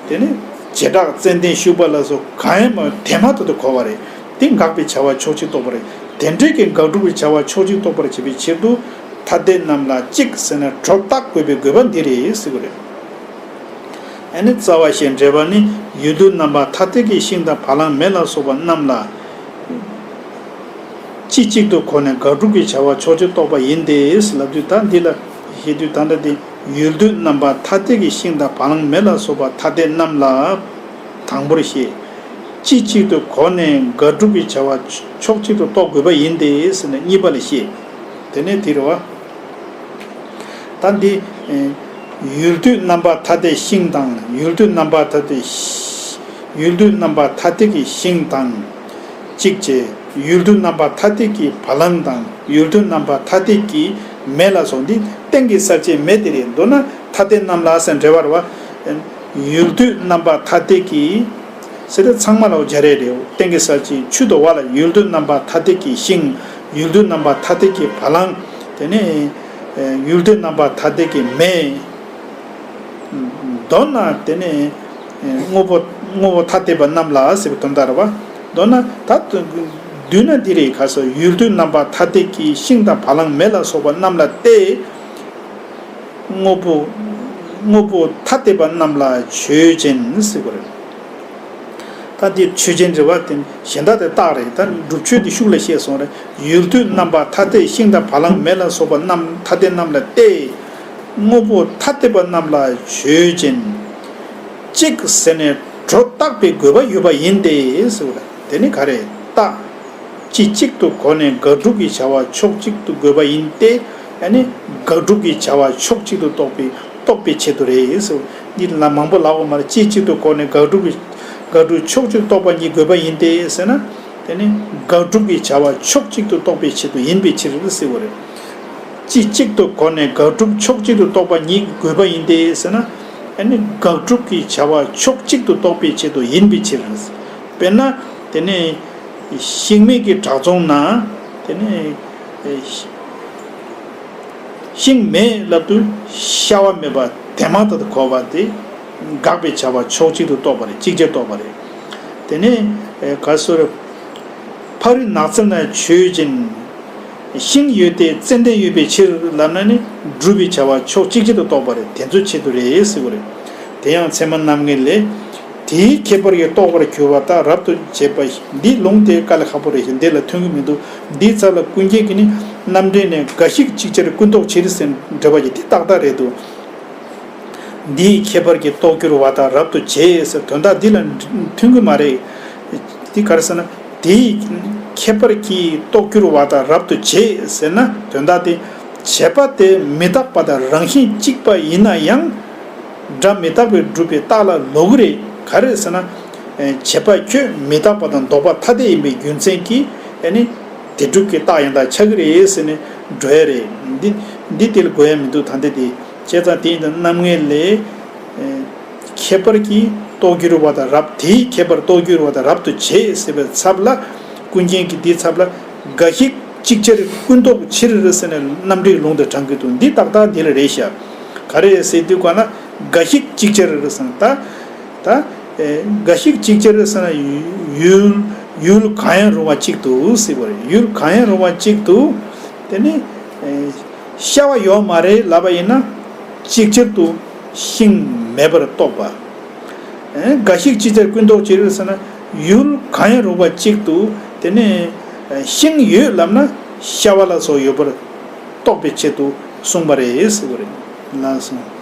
དེ་ནི་བྱེ་བྲག་ཙན་དན་ཤུག་པ་ལ་སོགས་གང་ཡང་མ་དེ་མ་ཐག་ཏུ་གོ་བ་རེད། དེ་དགག་པའི་བྱ་བ་ཕྱོགས་གཅིག་རྟོགས་པ་རེད། དེ་འདྲའི་གི་དགག་སྒྲུབ་ཀྱི་བྱ་བ་ཕྱོགས་གཅིག་རྟོགས་པར་བྱེད་པའི་ཕྱིར་དུ། ཐ་དད་རྣམས་ལ་གཅིག་ཟེར་ན་སྒྲོ་བཏགས་དགོས་པའི་དགོས་པ་འདི་རེད་ཟེར་གྱི་རེད། ཨ་ནི་རྩ་བ་ཞེས་འགྲེལ་པ་ནི། ཡུལ་དུས་རྣམ་པ་ཐ་དད་ཀྱི་ཤིང་དང་བ་ལང་མེ་ལ་སོགས་པ་རྣམས་ལ། སྤྱི་གཅིག་ཏུ་གོ་ནས་དགག་སྒྲུབ་ཀྱི་བྱ་བ་ཕྱོགས་གཅིག་རྟོགས་པ་ཡིན་ཏེ་ལབ་དུས། ད་འདི་ལ་བཤད་དུས་ད་ལྟ་དེ། ཡུལ་དུས་རྣམ་པ་ཐ་དད་ཀྱི་ཤིང་དང་བ་ལང་མེ་ལ་སོགས་པ་ཐ་དད་རྣམས་ལ། དང་པོར་བཤད། སྤྱི་གཅིག་ཏུ་གོ་ནས་དགག་སྒྲུབ་ཀྱི་བྱ་བ་ཕྱོགས་གཅིག་ཏུ་རྟོགས་དགོས་པ་ཡིན་ཏེ་ཟེར་ནས་གཉིས་པ་ལ་བཤད། དེ་ནས་དེ་རེད་བ། ད་འདི། ཡུལ་དུས་རྣམ་པ་ཐ་དད་ཤིང་དང་། ཡུལ་དུས་རྣམ་པ་ཐ་དད། ཡུལ་དུས་རྣམ་པ་ཐ་དད་ཀྱི་ཤིང་དང་། གཅིག་བྱས། ཡུལ་དུས་རྣམ་པ་ཐ་དད་ཀྱི་བ་ལང་དང་། ཡུལ་དུས་རྣམ་པ་ཐ་དད་ཀྱི་མེ་ལ་སོགས། འདི་སྟེང་གི་གསལ་བྱེད་མེ་དེ་རེད། མདོར་ན་ཐ་དད་རྣམས་ལ་ཟེར་འགྲེལ་པ་རེད་བ། ཡུལ་དུས་རྣམ་པ་ཐ་དད་ཀྱི། ཟེར་ཏེ་ཚང་མ་ལ་འོ་སྦྱར་ཡས་རེད། སྟེང་གི་གསལ་བྱེད་ཆུ་དང་བ་ལ་ཡུལ་དུས་རྣམ་པ་ཐ་དད་ཀྱི་ཤིང་། ཡུལ་དུས་རྣམ་པ་ཐ་དད་ཀྱི་བ་ལང་། དེ་ནས་ཡུལ་དུས་རྣམ་པ་ཐ་དད་ཀྱི་མེ། མདོར་ན་དེ་ནས་དངོས་པོ། དངོས་པོ་ཐ་དད་པ་རྣམས་ལ་ཟེར་བའི་དོན་དག་རེད་བ། མདོར་ན་ད་བསྡུས་ན་འདི་རེད། ག་སོ། ཡུལ་དུས་རྣམ་པ་ཐ་དད་ཀྱི་ཤིང་དང་བ་ལང་མེ་ལ་སོགས་པ་རྣམས་ལ་སྟེ། དངོས་པོ། དངོས་པོ་ཐ་དད་པ་རྣམས་ལ་ཆོས་ཅན་ཟེར་བ་རེད། ད་འདི་ཆོས་ཅན་རེད་བ། དེ་གཞན་དག་དེ་རྟགས་རེད། ད་སྒྲུབ་ཆོས་དེ་ཤུགས་ལ་བཤད་སོང་རེད། ཡུལ་དུས་རྣམ་པ་ཐ་དད་ཤིང་དང་བ་ལང་མེ་ལ་སོགས་པ་རྣམས། ཐ་དད་རྣམས་ལ་སྟེ། དངོས་པོ་ཐ་དད་པ་རྣམས་ལ་ཆོས་ཅན། གཅིག་ཟེར་ནས་སྒྲོ་བཏགས་པའི་དགོས་པ་ཡོད་པ་ཡིན་ཏེ་ཟེར་བ་རེད། དེ་ནི་ག་རེ་རྟགས། སྤྱི་གཅིག་ཏུ་གོ་ནས་དགག་སྒྲུབ་ཀྱི་བྱ་བ་ཕྱོགས་གཅིག་ཏུ་དགོས་པ་ཡིན་ཏེ། ཨ་ནི་དགག་སྒྲུབ་ཀྱི་བྱ་བ་ཕྱོགས་གཅིག་ཏུ་རྟོགས་པའི། རྟོགས་པའི་ཆེད་དུ་རེད་ཟེར། འདི་ལ་མང་པོ་ལབ་དགོས་མ་རེད། སྤྱི་གཅིག་ཏུ་གོ་ནས་དགག་སྒྲུབ་ཀྱི། དགག་སྒྲུབ་ཕྱོགས་གཅིག་རྟོགས་པ་ཉིད་དགོས་པ་ཡིན་ཏེ་ཟེར་ན། དེ་ནི་དགག་སྒྲུབ་ཀྱི་བྱ་བ་ཕྱོགས་གཅིག་ཏུ་རྟོགས་པའི་ཆེད་དུ་ཡིན་པའི་ཕྱིར་ཟེར་བ་རེད། སྤྱི་གཅིག་ཏུ་གོ་ནས་དགག་སྒྲུབ་ཕྱོགས་གཅིག་ཏུ་རྟོགས་པ་ཉིད་དགོས་པ་ཡིན་ཏེ་ཟེར་ན། ཨ་ནི་དགག་སྒྲུབ་ཀྱི་བྱ་བ་ཕྱོགས་གཅིག་ཏུ་རྟོགས་པའི་ཆེད་དུ་ཡིན་པའི་ཕྱིར། དཔེར་ན། དེ་ནི་ཤིང་མེད་ཀྱི་བྲག་རྫོང་ན། དེ་ནི་ཤིང་མེད་ལབ་དུས་ཤ་བ་མེད་པ་དེ་མ་ཐག་ཏུ་གོ་བ་དེ་དགག་པའི་བྱ་བ་ཕྱོགས་གཅིག་ཏུ་རྟོགས་པ་རེད། གཅིག་ཅར་རྟོགས་པ་རེད། དེ་ནི་ག་སོ་རེ། ཕག་རི་ནགས་ཚལ་ན་ཆོས་ཅན། ཤིང་ཡོད་དེ་ཙན་དན་ཡོད་པའི་ཕྱིར་ལབ་ན་ནི་སྒྲུབ་པའི་བྱ་བ་ཕྱོགས་གཅིག་ཅར་དུ་རྟོགས་པ་རེད། དེ་ཚོའི་ཆེད་དུ་རེད་ཟེར་བ་རེད། དེ་ཡང་ཚད་མ་རྣམ་ངེས་ལས། དེའི་ཁྱད་པར་གྱིས་རྟོགས་པར་གྱུར་པ་དག་རབ་ཏུ་བྱེད་པ། འདི་ལུང་དེ་དཀའ་ལས་ཁག་པོ་རེད་ཤག་འདི་ལ་ཐོན་གྱི་མི་འདུག་འདིའི་ཚབ་ལ་ཀུན་མཁྱེན་གྱིས་ནི། རྣམ་འགྲེལ་ནས་འགའ་ཞིག་ཅིག་ཅར་ཀུན་རྟོག་ཕྱིར་ཟེར་འགྲེལ་པ་ཡིས་འདི་ཏག་ཏག་རེད་འདུག་འདིའི་ཁྱད་པར་གྱིས་རྟོགས་འགྱུར་བ་དག་རབ་ཏུ་བྱེད་ཟེར་དོན་དག་འདི་ལ་མཐུན་གྱི་མ་རེད། འདི་ག་རེ་ཟེར་ན། དེའི་ཁྱད་པར་གྱིས་རྟོགས་འགྱུར་བ་དག་རབ་ཏུ་བྱེད་ཟེར་ན། དོན་དག་དེ། བྱེད་པ་དེ་མི་རྟག་པ་དང་རང་བཞིན་གཅིག་པ་ཡིན་ན་ཡང་། སྒྲ་མི་རྟག་པས་སྒྲུབ་པའི་རྟགས་ལ་ལོག་གི་རེད། ག་རེ་ཟེར་ན། བྱེད་པ་ཁྱོད་མི་རྟག་པ་དང་ལྡོག་པ་ཐ་དད་ཡིན་པའི་རྒྱུ་མཚན་གྱིས། ཨ་ནི། དེ་སྒྲུབ་ཀྱི་རྟགས་ཡང་དག་ཆགས་ཀྱི་རེད་ཟེར་ནས་འགྲོ་ཡ་རེད། འདི། འདི་དེ་ལ་དགོས་ཡ་མི་འདུག་ད་འདི་དེ། བྱས་ཙང་དེ་ཡིན་དུས་རྣམ་ངེས་ལས། ཨེ། ཁྱད་པར་གྱིས་རྟོགས་འགྱུར་བ་དང་རབ། དེའི་ཁྱད་པར་རྟོགས་འགྱུར་བ་དང་རབ་ཏུ་བྱེད་ཟེར་བའི་ཚབ་ལ། ཀུན་མཁྱེན་གྱིས་འདིའི་ཚབ་ལ། འགའ་ཞིག་ཅིག་ཅར་ཀུན་རྟོག་ཕྱིར་ཟེར་ནས་རྣམ་འགྲེལ་ལུང་དུ་དྲངས་ཀྱི་འདུག་འདི་ཏག་ཏག་འདི་ལ་རེད་ཤག་ག་རེ་ཟེར་དུས་ག་ན། འགའ་ཞིག་ཅིག་ཅར་ཟེར་ན་ད། ད། ཨེ། འགའ་ཞིག་ཅིག་ཅར་ཟེར་ན་ཡུལ། ཡུལ་གང་ཡང་རུང་བ་གཅིག་ཏུ་ཟེར་བ་རེད། ཡུལ་གང་ཡང་རུང་བ་གཅིག་ཏུ། དེ་ནི། ཨེ། ཤ་བ་ཡོད་མ་རེད་ལབ་པ་ཡིན་ན། ཅིག་ཅར་དུ་ཤིང་མེད་པར་རྟོགས་པ། ཨེ། འགའ་ཞིག་ཅིག་ཅར་ཀུན་རྟོག་ཕྱིར་ཟེར་ན། ཡུལ་གང་ཡང་རུང་བ་གཅིག་ཏུ། དེ་ནི། ཨེ། ཤིང་ཡོད་ལབ་ན་ཤ་བ་ལ་སོགས་ཡོད་པར་རྟོགས་པའི་ཆེད་དུ་གསུངས་པ་རེད་ཟེར་བ་རེད། ལགས་སོ།